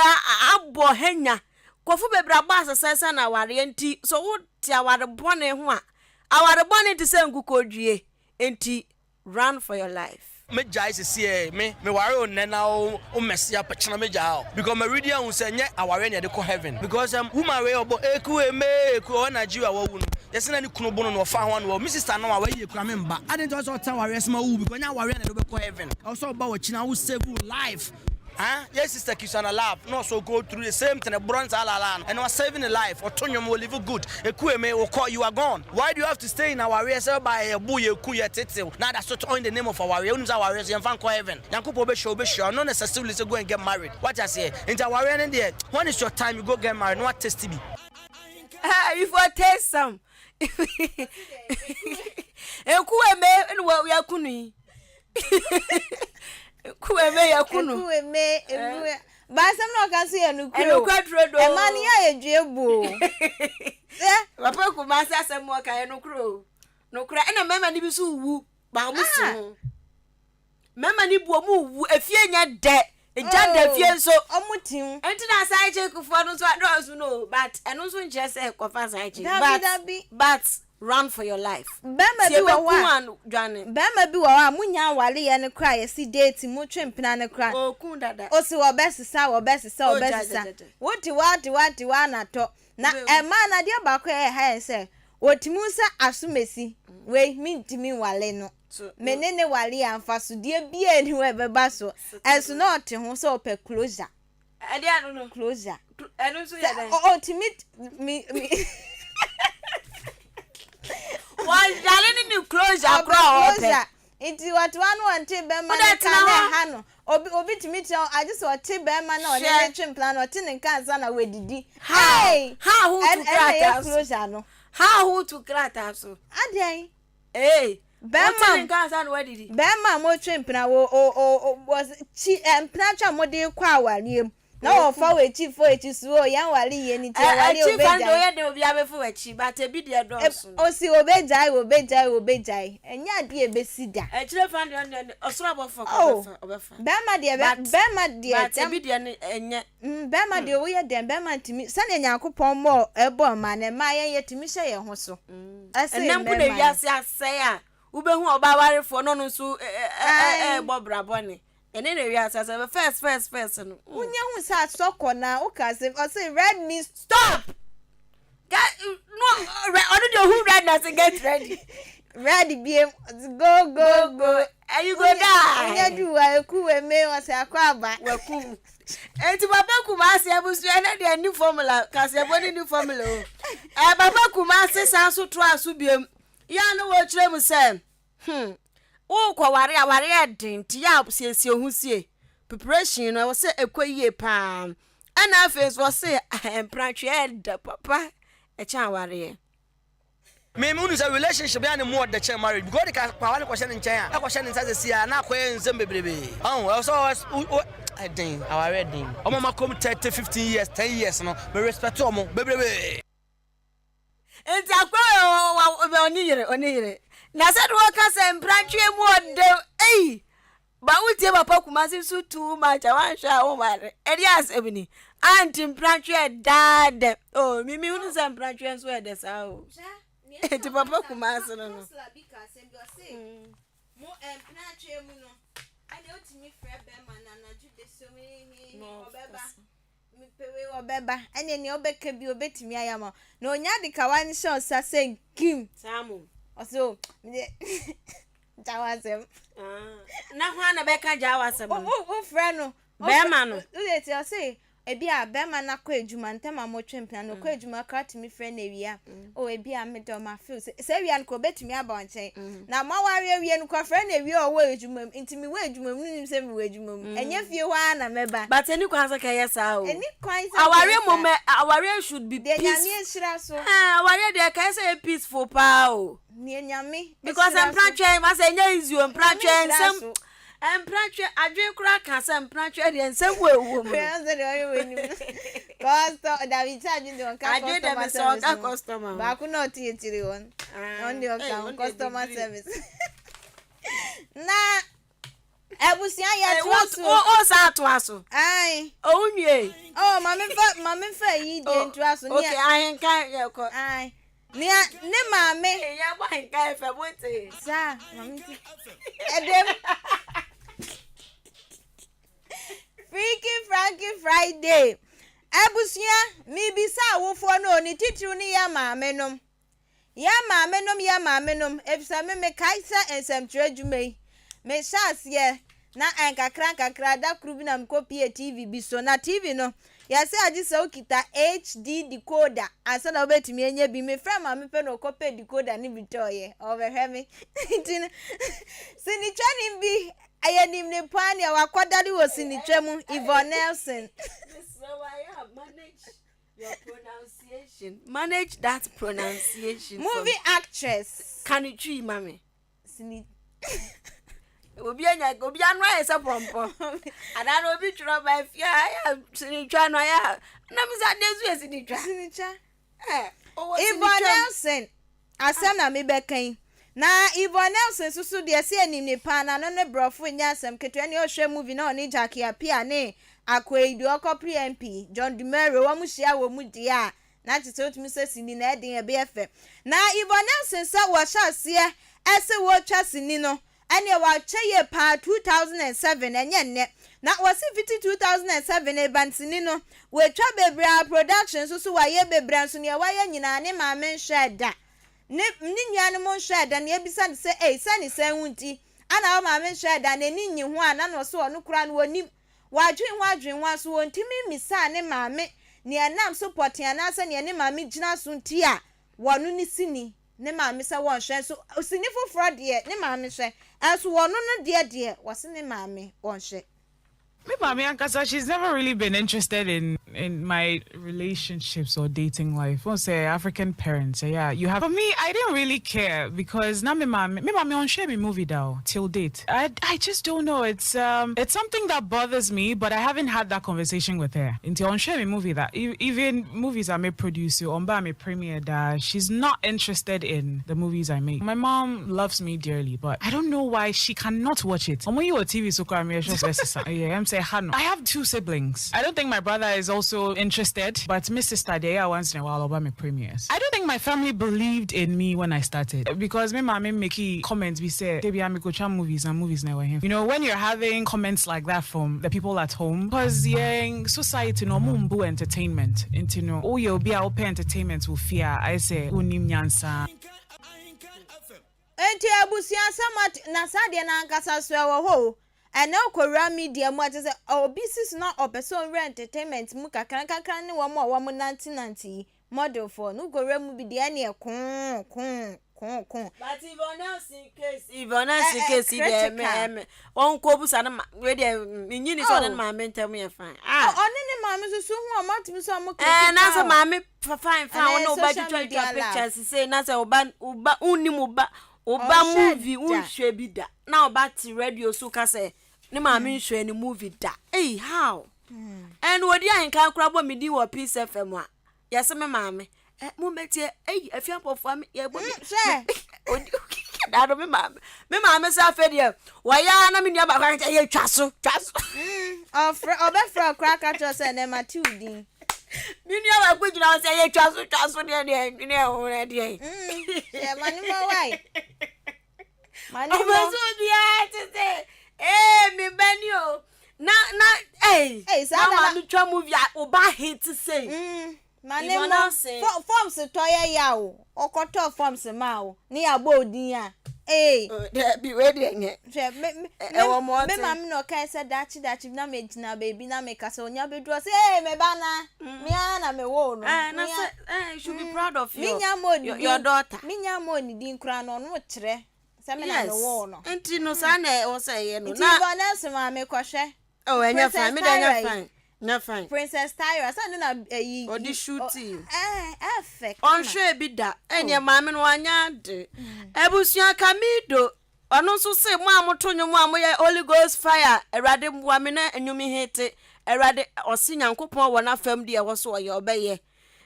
Speaker 2: abɔ hanya nkurɔfo bebree abɔ asesɛ sɛ na awareɛ nti so wote aware bɔne ho a aware bɔne te sɛ nkukɔdwie nti Run for your life.
Speaker 8: Me gyae sesiɛ me me ware wo nnɛ na wo wo mɛse up kyena me gyaa wo because ma ready ahu sɛ nyɛ awareɛ na yɛde kɔ heaven because um woman wei ɔbɔ eku eme eku ɔwɔ Nigeria wawu no yɛse na ne kunu bono no ɔfaa ho ano wawu me sister no a wayi ekura me mba adɛn nti ɔsɛ ɔtena awareɛ se ma wowu because nyɛ awareɛ na yɛde wobɛkɔ heaven ɛwɔ sɛ ɔba w'akyi na wo save wo life. Ah yɛ sister Kisana love na ɔso go through the same thing ɛborɔ ne saa lala no ɛna wa saving ne life ɔto nnwom wɔ live good ekueme wokɔ you are gone why do you have to stay in awareɛ sɛ ɔba yɛ bo yɛ ku yɛ tetew na ada so to in the name of awareɛ wonim sɛ awareɛ so yɛmfa nkɔ heaven Nyankopɔn bɛhyira wo bɛhyira wo not necessarily sɛ go and get married wate aseɛ nti awareɛ no deɛ when is your time you go get married na wa taste bi.
Speaker 2: Ah, if you taste some. Ekueme na wakunu yi. Ekueme yɛ kunu.
Speaker 1: Ekueme, ekueme. Eh. Baasɛm na ɔka so yɛ nokorɛ o.
Speaker 2: Ɛnokorɛ turo do.
Speaker 1: Ɛma no yɛ ayɛ dua bu o.
Speaker 2: Papa Kumasi asɛm ɔka yɛ nokorɛ o. Nokorɛ ɛna mmarima no bi nso wu ba wɔn si ah. ho. Mmarima no bu wɔn wu efie nyɛ dɛ. Egya da fie nso.
Speaker 1: Ɔmo tim.
Speaker 2: Nti na side chick foɔ no nso adɔɔso no but ɛno nso nkyerɛ sɛ kɔfa side chick.
Speaker 1: Dabi dabi.
Speaker 2: But run for your life.
Speaker 1: Bɛrima bi wɔ hɔ a
Speaker 2: dwane.
Speaker 1: Bɛrima bi wɔ hɔ a mo nya aware yɛ no koraa yɛsi date mo twe mpena no koraa.
Speaker 2: Okun dada.
Speaker 1: Osi wɔbɛsesa wɔbɛsesa wɔbɛsesa. Wo te hɔ ate hɔ ate hɔ a na tɔ. Na ɛmaa no adeɛ baako a ɛha yɛn sɛ wɔtumi hu sɛ asomasi wei mentumi nwale no. Me ne ne wale a mfasodeɛ biara nni hɔ a ɛbɛba so. Ɛnso na ɔte ho sɛ ɔpɛ closure.
Speaker 2: Ɛdeɛ ano no.
Speaker 1: Closure.
Speaker 2: Ɛno nso yɛ dɛn?
Speaker 1: Ɔtumi mi mi.
Speaker 2: Wɔyare ne ne closure koraa a ɔpɛ.
Speaker 1: Nti wɔte hɔ no wɔnte bɛrima no nka na ɛha no. Obi obi tumi tena hɔ agye sɛ ɔte bɛrima no a ɔne no twe mpena no ɔte ne nka ansa na wadidi.
Speaker 2: Hey! Ha ho tu
Speaker 1: Ɛna ɛyɛ
Speaker 2: krataa so.
Speaker 1: closure no.
Speaker 2: Ha ho tu krataa so.
Speaker 1: Adɛn?
Speaker 2: Ee, wote
Speaker 1: Bɛrima
Speaker 2: ne nka ansa na wadidi.
Speaker 1: bɛrima a motwe mpena wɔ o o o wɔ kyi mpena twa mode kɔ awareɛ mu na wɔfa w'akyi fa w'akyi so o yɛn ware yie no nti ɛware
Speaker 2: Akyi fa no deɛ
Speaker 1: obɛgyae.
Speaker 2: woyɛ dɛn obiara bɛfa w'akyi but ebi deɛ dɔɔso.
Speaker 1: Osi obɛgyae obɛgyae obɛgyae ɛnyɛ adeɛ a ɛbɛsi da.
Speaker 2: Akyire fa deɛ ɔno deɛ ɔsoro abɔfoɔ kɔ
Speaker 1: Oh,
Speaker 2: ɔbɛfa ɔbɛfa.
Speaker 1: bɛrima deɛ bɛ
Speaker 2: But
Speaker 1: bɛrima deɛ
Speaker 2: but
Speaker 1: dɛm
Speaker 2: ebi deɛ no ɛnyɛ.
Speaker 1: bɛrima deɛ woyɛ dɛn bɛrima ntumi sɛdeɛ Nyankopɔn mɔɔ ɛbɔɔ mmaa no mmaa yɛn yɛtumi hyɛ yɛn ho so ɛsene
Speaker 2: Ɛnɛ mpo na
Speaker 1: mmarima no.
Speaker 2: wiase asɛe a wobɛhu ɔbaa warefoɔ na ɔno nso
Speaker 1: Ae.
Speaker 2: ɛɛbɔ bra bɔne. Ɛnɛ na wiase asɛe but first first first no.
Speaker 1: Wonya hu sɛ asɔ kɔ na woka asɛm ɔse red means
Speaker 2: stop. Get no ɔno deɛ ohu red na sɛ get ready.
Speaker 1: Red biem ɔse go go go.
Speaker 2: And you go die.
Speaker 1: Wonya du wa eku wɔ me ɔse akɔ aba.
Speaker 2: Wakum. Eti papa Kumasi abusua ɛnɛ deɛ ni formula kaseɛbɔ ne ni formula o. Ɛ papa Kumasi san so toa so biem. Yɛ a na wɔkyerɛ mu sɛ Hmm worekɔware a, aware yɛ den nti yɛ a siesie wo ho sie. Preparation no ɛwɔ sɛ ɛkɔ yie paa. Ɛna afei nso ɔse mpratweɛ yɛ dɛ papa ɛkyɛn awareɛ.
Speaker 8: Me me hunu sɛ relationship yɛ a ne mu ɔdɛ kyɛn marriage because ɔde ka kwawa no kɔhyɛ ne nkyɛn a ɛkɔhyɛ ne nsa sɛsi a na akɔyɛ nsɛm bebrebe ɔho ɛwɔ sɛ ɔ ɔ ɛden aware ɛden ɔmo ɔmo akɔm 30 15 years 10 years no me respect ɔmo bebrebe.
Speaker 2: Nti akwa wei ɔne yere ɔne yere na sɛ de wɔka sɛ mprantwe mu ɔdɛ ei ba wotie papa kumase so too much a wanhwɛ a woware ɛde asɛm ni anti mprantwe ɛdaa dɛ o mimi hunu sɛ mprantwe nso ɛdɛ saa o nti papa kumase no no
Speaker 1: Mo mprantwe mu no ɛne wotumi frɛ bɛrima na anadwo de so ɔbɛba Mepɛ wei ɔbɛba ɛneɛ nea ɔbɛka bi ɔbɛtumi ayɛ ama wo na ɔnya de kawa no hyɛ ɔsa sɛ nkim
Speaker 2: Saa mo.
Speaker 1: ɔsɛ o medeɛ gya w'asɛm
Speaker 2: Ah, na hwan na bɛka gya w'asɛm no?
Speaker 1: Wofrɛ no
Speaker 2: Bɛrima no.
Speaker 1: Wode ti ɔse Ebi a bɛrima no akɔ adwuma ntɛm a motwe mpena no ɔkɔ adwuma koraa tumi frɛ no awia o ebi a medɔ ma feel sɛ sɛ awia no kɔ obetumi aba wo nkyɛn na moaware awie no kɔfrɛ no awia a ɔwɔ adwuma mu nti mewɔ adwuma mu no nim sɛ mewɔ adwuma mu ɛnyɛ fie hɔ ara na mɛba.
Speaker 2: But ɛni kwan sɛ kɛyɛ saa o.
Speaker 1: Ɛni kwan sɛ
Speaker 2: Awareɛ
Speaker 1: kɛyɛ
Speaker 2: mmom
Speaker 1: saa.
Speaker 2: ɛ awareɛ should be
Speaker 1: Deɛ
Speaker 2: peace.
Speaker 1: Nyame ahyira so.
Speaker 2: Ɛɛ awareɛ deɛ ɛkɛyɛ sɛ ɛyɛ peaceful paa o.
Speaker 1: Deɛ Nyame
Speaker 2: Because
Speaker 1: ahyira so.
Speaker 2: mpratwɛ masɛ ɛnyɛ easy o
Speaker 1: Nyame
Speaker 2: mpratwɛ
Speaker 1: nhyira
Speaker 2: nsɛm
Speaker 1: so.
Speaker 2: Mpratwe, adwene koraa ka sɛ mpratwe deɛ nsɛm wɔ ɛwɔ mu no.
Speaker 1: Sɛ deɛ ɔyɛ wɔ anim no. Custom, dabi sɛ adwene deɛ ɔnka
Speaker 2: Adwene deɛ
Speaker 1: customer
Speaker 2: mesɛ
Speaker 1: service
Speaker 2: ɔnka
Speaker 1: ho.
Speaker 2: customer ho.
Speaker 1: Baako na ɔte akyire hɔ no.
Speaker 2: Ah,
Speaker 1: Ɔno deɛ ɔka
Speaker 2: ei,
Speaker 1: ho
Speaker 2: ɔno deɛ
Speaker 1: customer
Speaker 2: degree.
Speaker 1: service. Na abusua
Speaker 2: Ei,
Speaker 1: yɛtoa
Speaker 2: wo
Speaker 1: so.
Speaker 2: wo wo saa atoa so.
Speaker 1: Ae.
Speaker 2: Owu nwie.
Speaker 1: Oh, maame fa maame fa yi deɛ
Speaker 2: Oh,
Speaker 1: ntoa so.
Speaker 2: okay, ahenkan yɛkɔ.
Speaker 1: Ae. Nea ne maame.
Speaker 2: Yɛbɔ ahenka FM wote.
Speaker 1: Saa maame ti. Ɛdɛm. Freaky Franky Friday. Abusua, mebisa awofoɔ no o, ne titiriw ne yɛ maame nom. Yɛ maame nom, yɛ maame nom, efisɛ me mekae sɛ nsɛmtwerɛ adwuma yi, mehyɛ aseɛ Na nkakrankakra, da koro bi na mekɔpuee TV bi so. Na TV no, yɛse agye sɛ wokita HD decoder ansa na wobɛtumi anya bi. Mefrɛɛ maame pɛ na ɔkɔpɛɛ decoder no bi tɔeɛ. Ɔrebɛhwɛ me. Nti no, sinitwani bi, yɛnim no paa nea wakɔdare wɔ sinitwa mu, Yvonne Nelson.
Speaker 2: Mesrɛ wo ayɛ a manage your pronunciation. Manage that pronunciation.
Speaker 1: Movie actress.
Speaker 2: Ka ne twi ma me.
Speaker 1: Sini.
Speaker 2: Obi anya obi ano ayɛ sɛ pɔmpɔ. Anaa na obi twerɛ ba fie a ayɛ sinitwa no ayɛ a na mi sɛ adeɛ nso yɛ sinitwa.
Speaker 1: Sinitwa.
Speaker 2: Ɛ ɔwɔ
Speaker 1: Yvonne
Speaker 2: sinitwa.
Speaker 1: Nelson asɛm na mebɛka yi. Na Yvonne Nelson nso so deɛ sɛ yɛnim ne paa na no ne borɔfo nyɛ asɛm ketewa ne ɔhwɛ movie na ɔne Jackie Appiah ne Akoa deɛ ɔkɔpere MP John Dumelo wɔn hyia wɔ mu deɛ a Na kyerɛ sɛ wotumi sɛ sini na ɛden ɛbɛyɛ fɛ. Na Yvonne Nelson sɛ wɔhyɛ aseɛ sɛ wɔretwa sini no ɛneɛ wakyɛ yie paa 2007 ɛnyɛ nnɛ. Na wɔse fiti 2007 reba no sini no wɔatwa bebree a production nso so wayɛ bebree nso neɛ wayɛ nyinaa ne maame nhwɛɛ da. Ne ne nuanom nhwɛɛ da na yɛbisa no sɛ ei sɛ ne sɛn wo nti ana wo maame nhwɛɛ da n'ani nnye ho a na na ɔse ɔno koraa no ɔnim Wadwen ho adwen ho ara so ontumi mmisaa ne maame nea ɛnam so pɔtee anaasɛ nea ne maame gyina so nti a wɔno ne sini ne maame sɛ wɔnhwɛ nso sini foforɔ deɛ ne maame hwɛ nso wɔno no deɛ deɛ wɔse ne maame wɔnhwɛ.
Speaker 9: Me maame ankasa she's never really been interested in in my relationships or dating life. Wohu sɛ African parents ɛyɛ a you have for me I didn't really care because na me maame me maame ɔnhwɛɛ me movie da o till date. I I just don't know it's um it's something that bothers me but I haven't had that conversation with her nti ɔnhwɛɛ me movie da even movies a me produce ɔmbaa me premiere da she's not interested in the movies I make. My mom loves me dearly but I don't know why she cannot watch it. Ɔmo yi wɔ TV so koraa meyɛ sure sɛ ɔbɛsesa ɛyɛ ɛm sɛ ɛha no. I have two siblings I don't think my brother is also interested but me sister deɛ ɛyɛ a once in a while ɔba me premieres. I don't think my family believed in me when I started because me maame makee comment bi sɛ da biara mekotwa movies na movies no ɛwɔ he you know when you're having comments like that from the people at home cause yɛn society no ɔmo mbu entertainment nti no woyɛ obi a wopɛ entertainment wɔ fie a ayɛ sɛ wonnim nyansa.
Speaker 1: Enti abusua asɛm at na saa deɛ no ankasa so ɛwɔ hɔ o. Ɛnɛ wokɔwura media mu a kyerɛ sɛ obi si so na ɔpɛ sɛ ɔwura entertainment mu kakra nkakra ne wɔn a wɔn nante nante yi model foɔ no wokɔwura mu bi deɛ ɛneɛ koo koo koo koo.
Speaker 2: But Yvonne Nelson case Yvonne Nelson
Speaker 1: Ɛ ɛ
Speaker 2: case deɛ ɛmɛ
Speaker 1: critical.
Speaker 2: ɛmɛ wɔn kɔ busa ne ma wei deɛ menyi ni sɛ ɔne ne
Speaker 1: Oh.
Speaker 2: maame ntɛm yɛ fine
Speaker 1: Oh,
Speaker 2: ah.
Speaker 1: ɔne ne maame nso so hu ɔmo atumi sɛ ɔmo
Speaker 2: Ɛɛ na
Speaker 1: critical
Speaker 2: sɛ
Speaker 1: o.
Speaker 2: maame fa fine fine
Speaker 1: Ɛnɛ
Speaker 2: wo ne wo ba
Speaker 1: social
Speaker 2: twitwa
Speaker 1: media
Speaker 2: twitwa
Speaker 1: love.
Speaker 2: pictures sei na sɛ wo ba wo ba wonnim wo ba wo ba
Speaker 1: Ɔnhwɛ
Speaker 2: movie
Speaker 1: da.
Speaker 2: wonhwɛ bi da na wo ba te radio so ka sɛ ne maame nhwɛ ne movie da ei how ɛn wɔdi ahenkan koraa bɔ me din wɔ Peace FM a yɛse me maame ɛ mo mɛtie ei afia mpɔfoa me yɛbɔ me
Speaker 1: Hwɛ
Speaker 2: odi dado me maame me maame sɛ afei deɛ wɔyɛ a na me nua baako aka kyerɛ yɛ twa so twa so
Speaker 1: ɔfrɛ ɔbɛfrɛ ɔkora aka kyerɛ sɛ ɛnɛ mate wo din.
Speaker 2: Me nua baako gyina hɔ sɛ yɛ twa so twa so deɛ deɛ ndwene ɛho na deɛ.
Speaker 1: Hwɛ ma ne mɔ wae. Ma ne
Speaker 2: Ɔbɛ
Speaker 1: mɔ.
Speaker 2: so obiara te sɛ ee me ba ni o na na ee
Speaker 1: Ei, saa
Speaker 2: na
Speaker 1: da na-
Speaker 2: maame twa movie a ɔba hate sei.
Speaker 1: Ma ne
Speaker 2: Yvonne
Speaker 1: mɔ
Speaker 2: Nelson.
Speaker 1: forms tɔ yɛ ya o. Ɔkɔtɔ forms ma o. Ne yɛ abɔ odin a. Ee.
Speaker 2: Oh, daabi, wei deɛ nyɛ.
Speaker 1: Hwɛ, me, me,
Speaker 2: Ɛwɔ
Speaker 1: me,
Speaker 2: mmɔɔten.
Speaker 1: me maame na ɔkae sɛ daakye daakye bi na megyina baabi na meka sɛ onya bɛduru ɔsɛ ee me ba na me ara na mewoo no.
Speaker 2: Eh, na
Speaker 1: Me
Speaker 2: sɛ,
Speaker 1: ara-
Speaker 2: eh, you should be proud of your,
Speaker 1: Menya mmɔɔ ne
Speaker 2: your,
Speaker 1: din.
Speaker 2: your daughter.
Speaker 1: Menya mmɔɔ ne din koraa no ɔno kyerɛ sɛ me na
Speaker 2: Yes.
Speaker 1: mewoo no.
Speaker 2: Nti no saa na ɛwɔ sɛ ɛyɛ no.
Speaker 1: Nti
Speaker 2: Na,
Speaker 1: Yvonne Nelson maame kɔhwɛ.
Speaker 2: oh, ɛnyɛ
Speaker 1: Princess
Speaker 2: fine, me deɛ
Speaker 1: Tyra
Speaker 2: ɛnyɛ
Speaker 1: yi.
Speaker 2: fine. Nyɛ fine.
Speaker 1: Princess Tyra sɛ ne na ɛyi.
Speaker 2: Ɔde shooting.
Speaker 1: Ɛɛ ɛfɛ kama.
Speaker 2: Ɔnhwɛɛ bi da. Ɛneɛ maame no wanyɛ ade. Abusua Kamido ɔno nso se mo a moto nnwom a moyɛ Holy Ghost fire Awurade mmoa me na nnwom yi hete Awurade ɔse Nyankopɔn wɔ n'afam deɛ ɛwɔ so ɔyɛ ɔbɛyɛ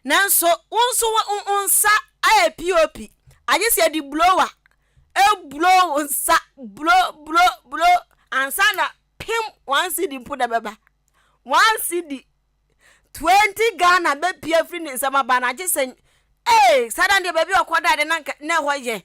Speaker 2: nanso wo nso wo nsa ayɛ POP agye sɛ yɛde blower eblow wo nsa blow blow blow ansa na pem one cedi mpo na ɛbɛba one cedi 20 Ghana bɛpie afiri ne nsam aba no agye sɛ ee saa da deɛ baabi a ɔkɔ da de na nka na ɛhɔ yɛ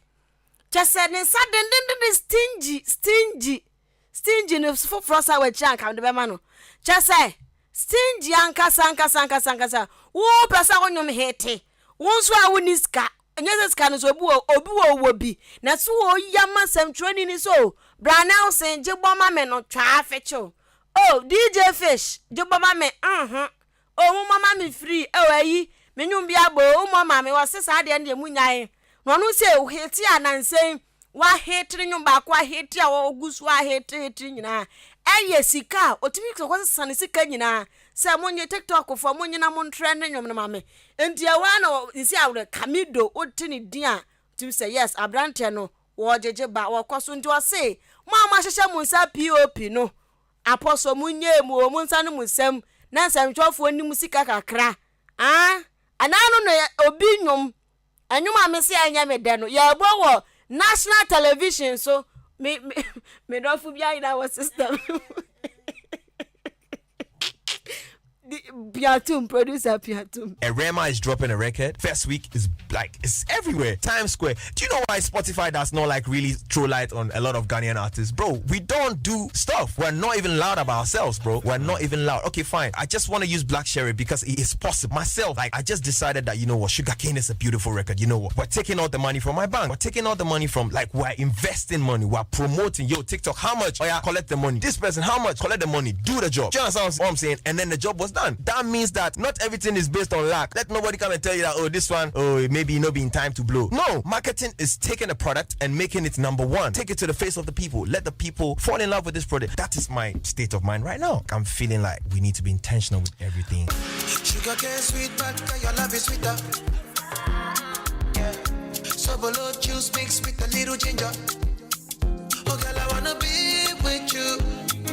Speaker 2: kyɛ sɛ ne nsa dendendenden stingy stingy stingy no foforɔ sa wɔ akyiri anka de bɛma no kyɛ sɛ stingy ankasa ankasa ankasa ankasa wopɛ sɛ wonwom hete wo nso a wonni sika ɛnyɛ sɛ sika no so obi wɔ obi wɔ wɔ bi na so wɔ ma sɛmtwerɛni ni so bra Nelson gye bɔ ma me no twaa fekyew Oh DJ Fish gye bɔ ma me mhm Oh mo mmɔ ma me free oh ayi me nwom bi abɔ o mmɔ ma me wɔse saa deɛ no deɛ mo nyae na ɔno sɛ hete a nansɛn wahete ne nwom baako ahete a ɔgu so ahete hete nyinaa ɛyɛ sika a ɔtumi kɔ sesa ne sika nyinaa sɛ monye TikTok foɔ monye na montrɛ ne nwom no ma me nti ɛhɔ a na nsi awerɛ Kamido wote ne din a tumi sɛ yes aberanteɛ no Wɔgyegye ba, wɔkɔ so. Nti ɔse, mo a moahyehyɛ mo nsa POP no, apɔsɔ, monyɛɛ mu o, monsa no mo nsam, na nsɛmtwerɛfoɔ nni mo sika kakra. Ah, anaa no na obi nnwom, ɛnwom a mese ɛnyɛ me dɛ no, yɛbɔ wɔ national television so, me, me, me dɔfo bi ayera wɔ system no mu. Piatum, producer Piatum.
Speaker 10: Erema is dropping a record. First week is like it's everywhere. Times Square. Do you know why Spotify does not like really throw light on a lot of Ghanaian artists? Bro, we don't do stuff. We're not even loud about ourselves, bro. We're not even loud. Okay, fine. I just want to use Black Sherif because it is possible. Myself, like I just decided that you know what, Sugarcane is a beautiful record. You know what? We're taking all the money from my bank. We're taking all the money from like we're investing money. We're promoting. Yo, TikTok, how much? Oh yeah, collect the money. This person, how much? Collect the money. Do the job. Do you understand what I'm saying? And then the job was done. That means that not everything is based on luck. Let nobody come and tell you that, oh, this one, oh, maybe not be in time to blow. No, marketing is taking a product and making it number one. Take it to the face of the people. Let the people fall in love with this product. That is my state of mind right now. I'm feeling like we need to be intentional with everything.
Speaker 11: Sugar cane sweet, but your love is sweeter. Yeah. Sobolo juice mixed with a little ginger. Oh, girl, I wanna be with you,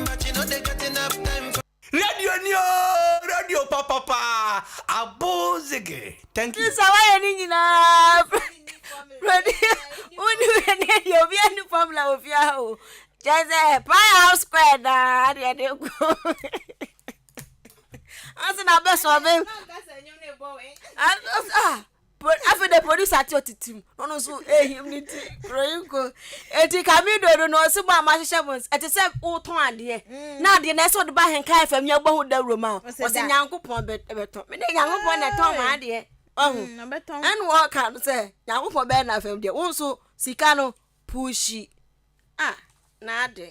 Speaker 11: but you know they got enough time for.
Speaker 12: Radio ni o, radio papapa, abozege. Thank you.
Speaker 2: Sɛ wayɛ ne nyinaa wone wɛne deɛ obi ani formula wɔ fie ha o kyɛ sɛ pie house square daa deɛ de kɔ ɔse na bɛsɔbe afei de producer te ɔtetem na ɔno nso ehim ne ti kroyinko eti kamido no na ɔsi mo a mahyehyɛ mo nsa ɛte sɛ wotɔn adeɛ mm. na adeɛ na ɛsɛ ɔde ba ahenka fm yɛ bɔ ho dawuro ma ɔsi nyankopɔn bɛtɔn me de nyankopɔn na ɛtɔn ma adeɛ ɔho mm, ɛna ɔka no sɛ nyankopɔn bɛyɛ na fam deɛ wo nso sika no pushi Ah na aden.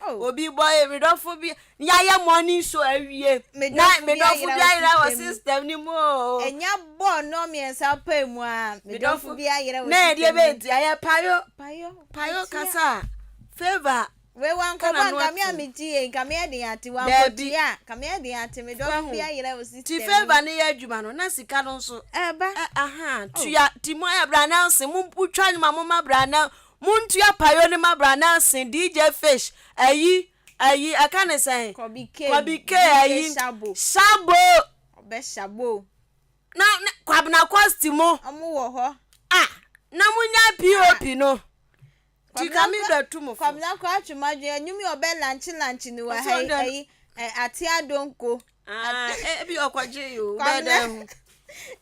Speaker 2: Oh. Obi bɔ ye me dɔfo bi yɛayɛ morning show awie na me dɔfo bi ayera wɔ system ni mu o.
Speaker 1: Ɛnya bɔ nnɔ mmiɛnsa pɛ mu a me dɔfo bi ayera wɔ system.
Speaker 2: Na ɛdeɛ bɛ nti ayɛ payo. Payo. Payo kasa favour.
Speaker 1: Wei wankɔbɔ nka me a megye yɛ nka me ɛden ate wankɔtua nka me ɛden ate me dɔfo bi ayera wɔ system.
Speaker 2: Ti favour ne yɛ adwuma no na sika no nso.
Speaker 1: Ɛba.
Speaker 2: Aha tua ti mo ayɛ bra nanse mo twa nwoma mo ma bra na Montua payo no ma bra Nelson, DJ Fish, ayi, ayi, ɛka ne sɛn?
Speaker 1: Kɔbi K,
Speaker 2: Kɔbi K,
Speaker 1: DJ
Speaker 2: ayi,
Speaker 1: Shabo.
Speaker 2: Shabo.
Speaker 1: Ɔbɛ Shabo.
Speaker 2: Na, na, Kwabena Kosti mo.
Speaker 1: Ɔmo wɔ hɔ.
Speaker 2: Ah, na mo nya POP no. Ti ka mi bɛ tu mo fo.
Speaker 1: Kwabena kɔ atwe mo adwene, ɛnwom yi ɔbɛ lanche lanche ni wɔ ha yi, ayi, ɛ, Ate Adonko.
Speaker 2: Ah, ebi ɔkɔgye yi o, bɛɛ dɛ ho.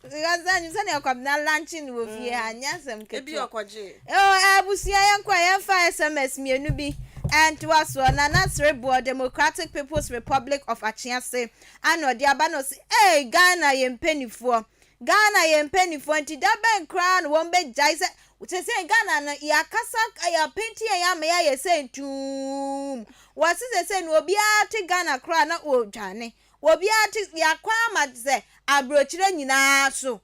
Speaker 1: Because sɛnea Kwabena lanche no wɔ fie ha, nyɛ asɛm ketewa.
Speaker 2: Ebi ɔkɔgye.
Speaker 1: Oh, abusua yɛn kɔ yɛn fa SMS mmienu bi ɛntoa soɔ. Nana Sereboɔ, Democratic People's Republic of Akyease, ana ɔde aba na ɔsi, ee Ghana yɛn mpanifoɔ, Ghana yɛn mpanifoɔ nti da bɛn koraa na wɔn bɛgyae sɛ. Sesei Ghana no yɛakasa yɛapenti yɛn ama yɛayɛ sɛ ntuum. Wɔse sesei no obiara te Ghana koraa na ɔredwane. Obiara te yɛakɔ ama sɛ aburokyire nyinaa so.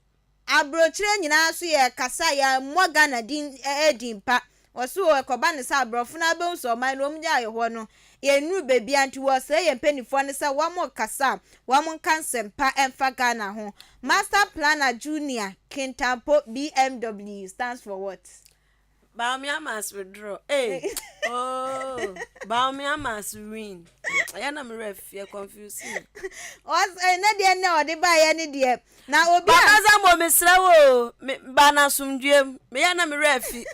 Speaker 1: Aburokyire nyinaa so yɛkasa yɛmmɔ Ghana din din pa. Wɔse o ɛkɔba no sɛ aborɔfo no ara bɛhu sɛ ɔman no wɔn gyae hɔ no yɛnnuru baabiara nti wɔsrɛ yɛn mpaninfoɔ no sɛ wɔn rekasa a wɔn nka nsɛmpa mfa Ghana ho. Master Planner Junior Kintampo BMW stands for what?
Speaker 2: Bawumia must withdraw. Hey, oh, Bawumia must win. Ɛyɛ na me ref yɛ confuse me.
Speaker 1: Ɔs ɛnɛ deɛ nnɛ ɔde baeɛ ne deɛ na obi a.
Speaker 2: Papa Zambo mesrɛ wo o, me ba na asomdwoeɛ mu. Meyɛ na me werɛ afi.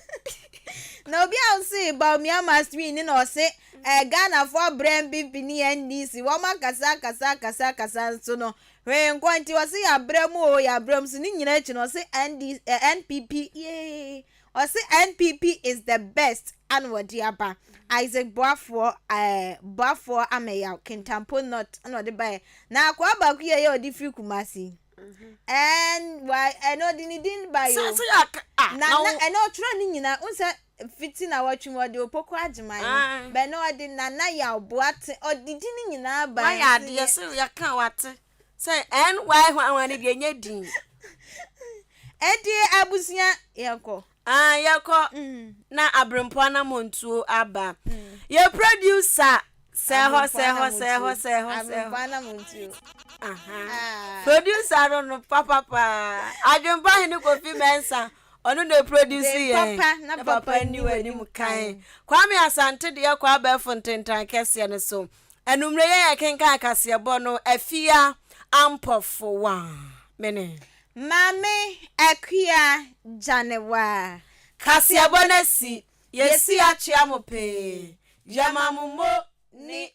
Speaker 1: Na obi a ɔse Bawumia must win ne na ɔse eh, Ghanafoɔ brɛ NPP ne NDC wɔn akasa akasa akasa akasa nso no hwee nkɔ nti ɔse yɛabrɛ mu o yɛabrɛ mu so ne nyinaa akyi no ɔse ND, eh, NPP yee ɔse NPP is the best ana wɔde aba Isaac Boafoɔ eh, Boafoɔ Ameyaw Kintampo North ana ɔde baeɛ na akoa baako yɛ yɛ ɔde firi Kumasi Ɛn wa ɛna ɔde ne din ba yi o.
Speaker 2: Sɛ yɛ aka ah
Speaker 1: na na ɛna ɔtwerɛ ne nyinaa n sɛ fiti na wɔtwe mu ɔde Opoku Agyeman no bɛ na ɔde Nana Yaw Boate ɔde din ne nyinaa ba.
Speaker 2: Wayɛ adeɛ sɛ yɛka wate sɛ NY hwan hwan ne deɛ nyɛ din.
Speaker 1: Ɛnti abusua yɛnkɔ.
Speaker 2: Ah yɛkɔ na abrempɔ anamontuo aba. Yɛ producer sɛ hɔ sɛ hɔ sɛ hɔ sɛ hɔ sɛ hɔ.
Speaker 1: Abrempɔ anamontuo.
Speaker 2: Aha. Producer no no papapa. Adwempa hene Kofi Mensah ɔno na produce yɛn.
Speaker 1: Papa na papa nni w'anim kan.
Speaker 2: Kwame Asante deɛ kɔ abɛɛfo ntentan kɛseɛ no so. Anummerɛ yɛn yɛkenkan kaseɛbɔ no Afia Ampɔfowa mene.
Speaker 1: Maame Akua Gyanewa.
Speaker 2: Kaseɛbɔ no asi, yɛsi akyea mo pee, yɛma mo mo ne.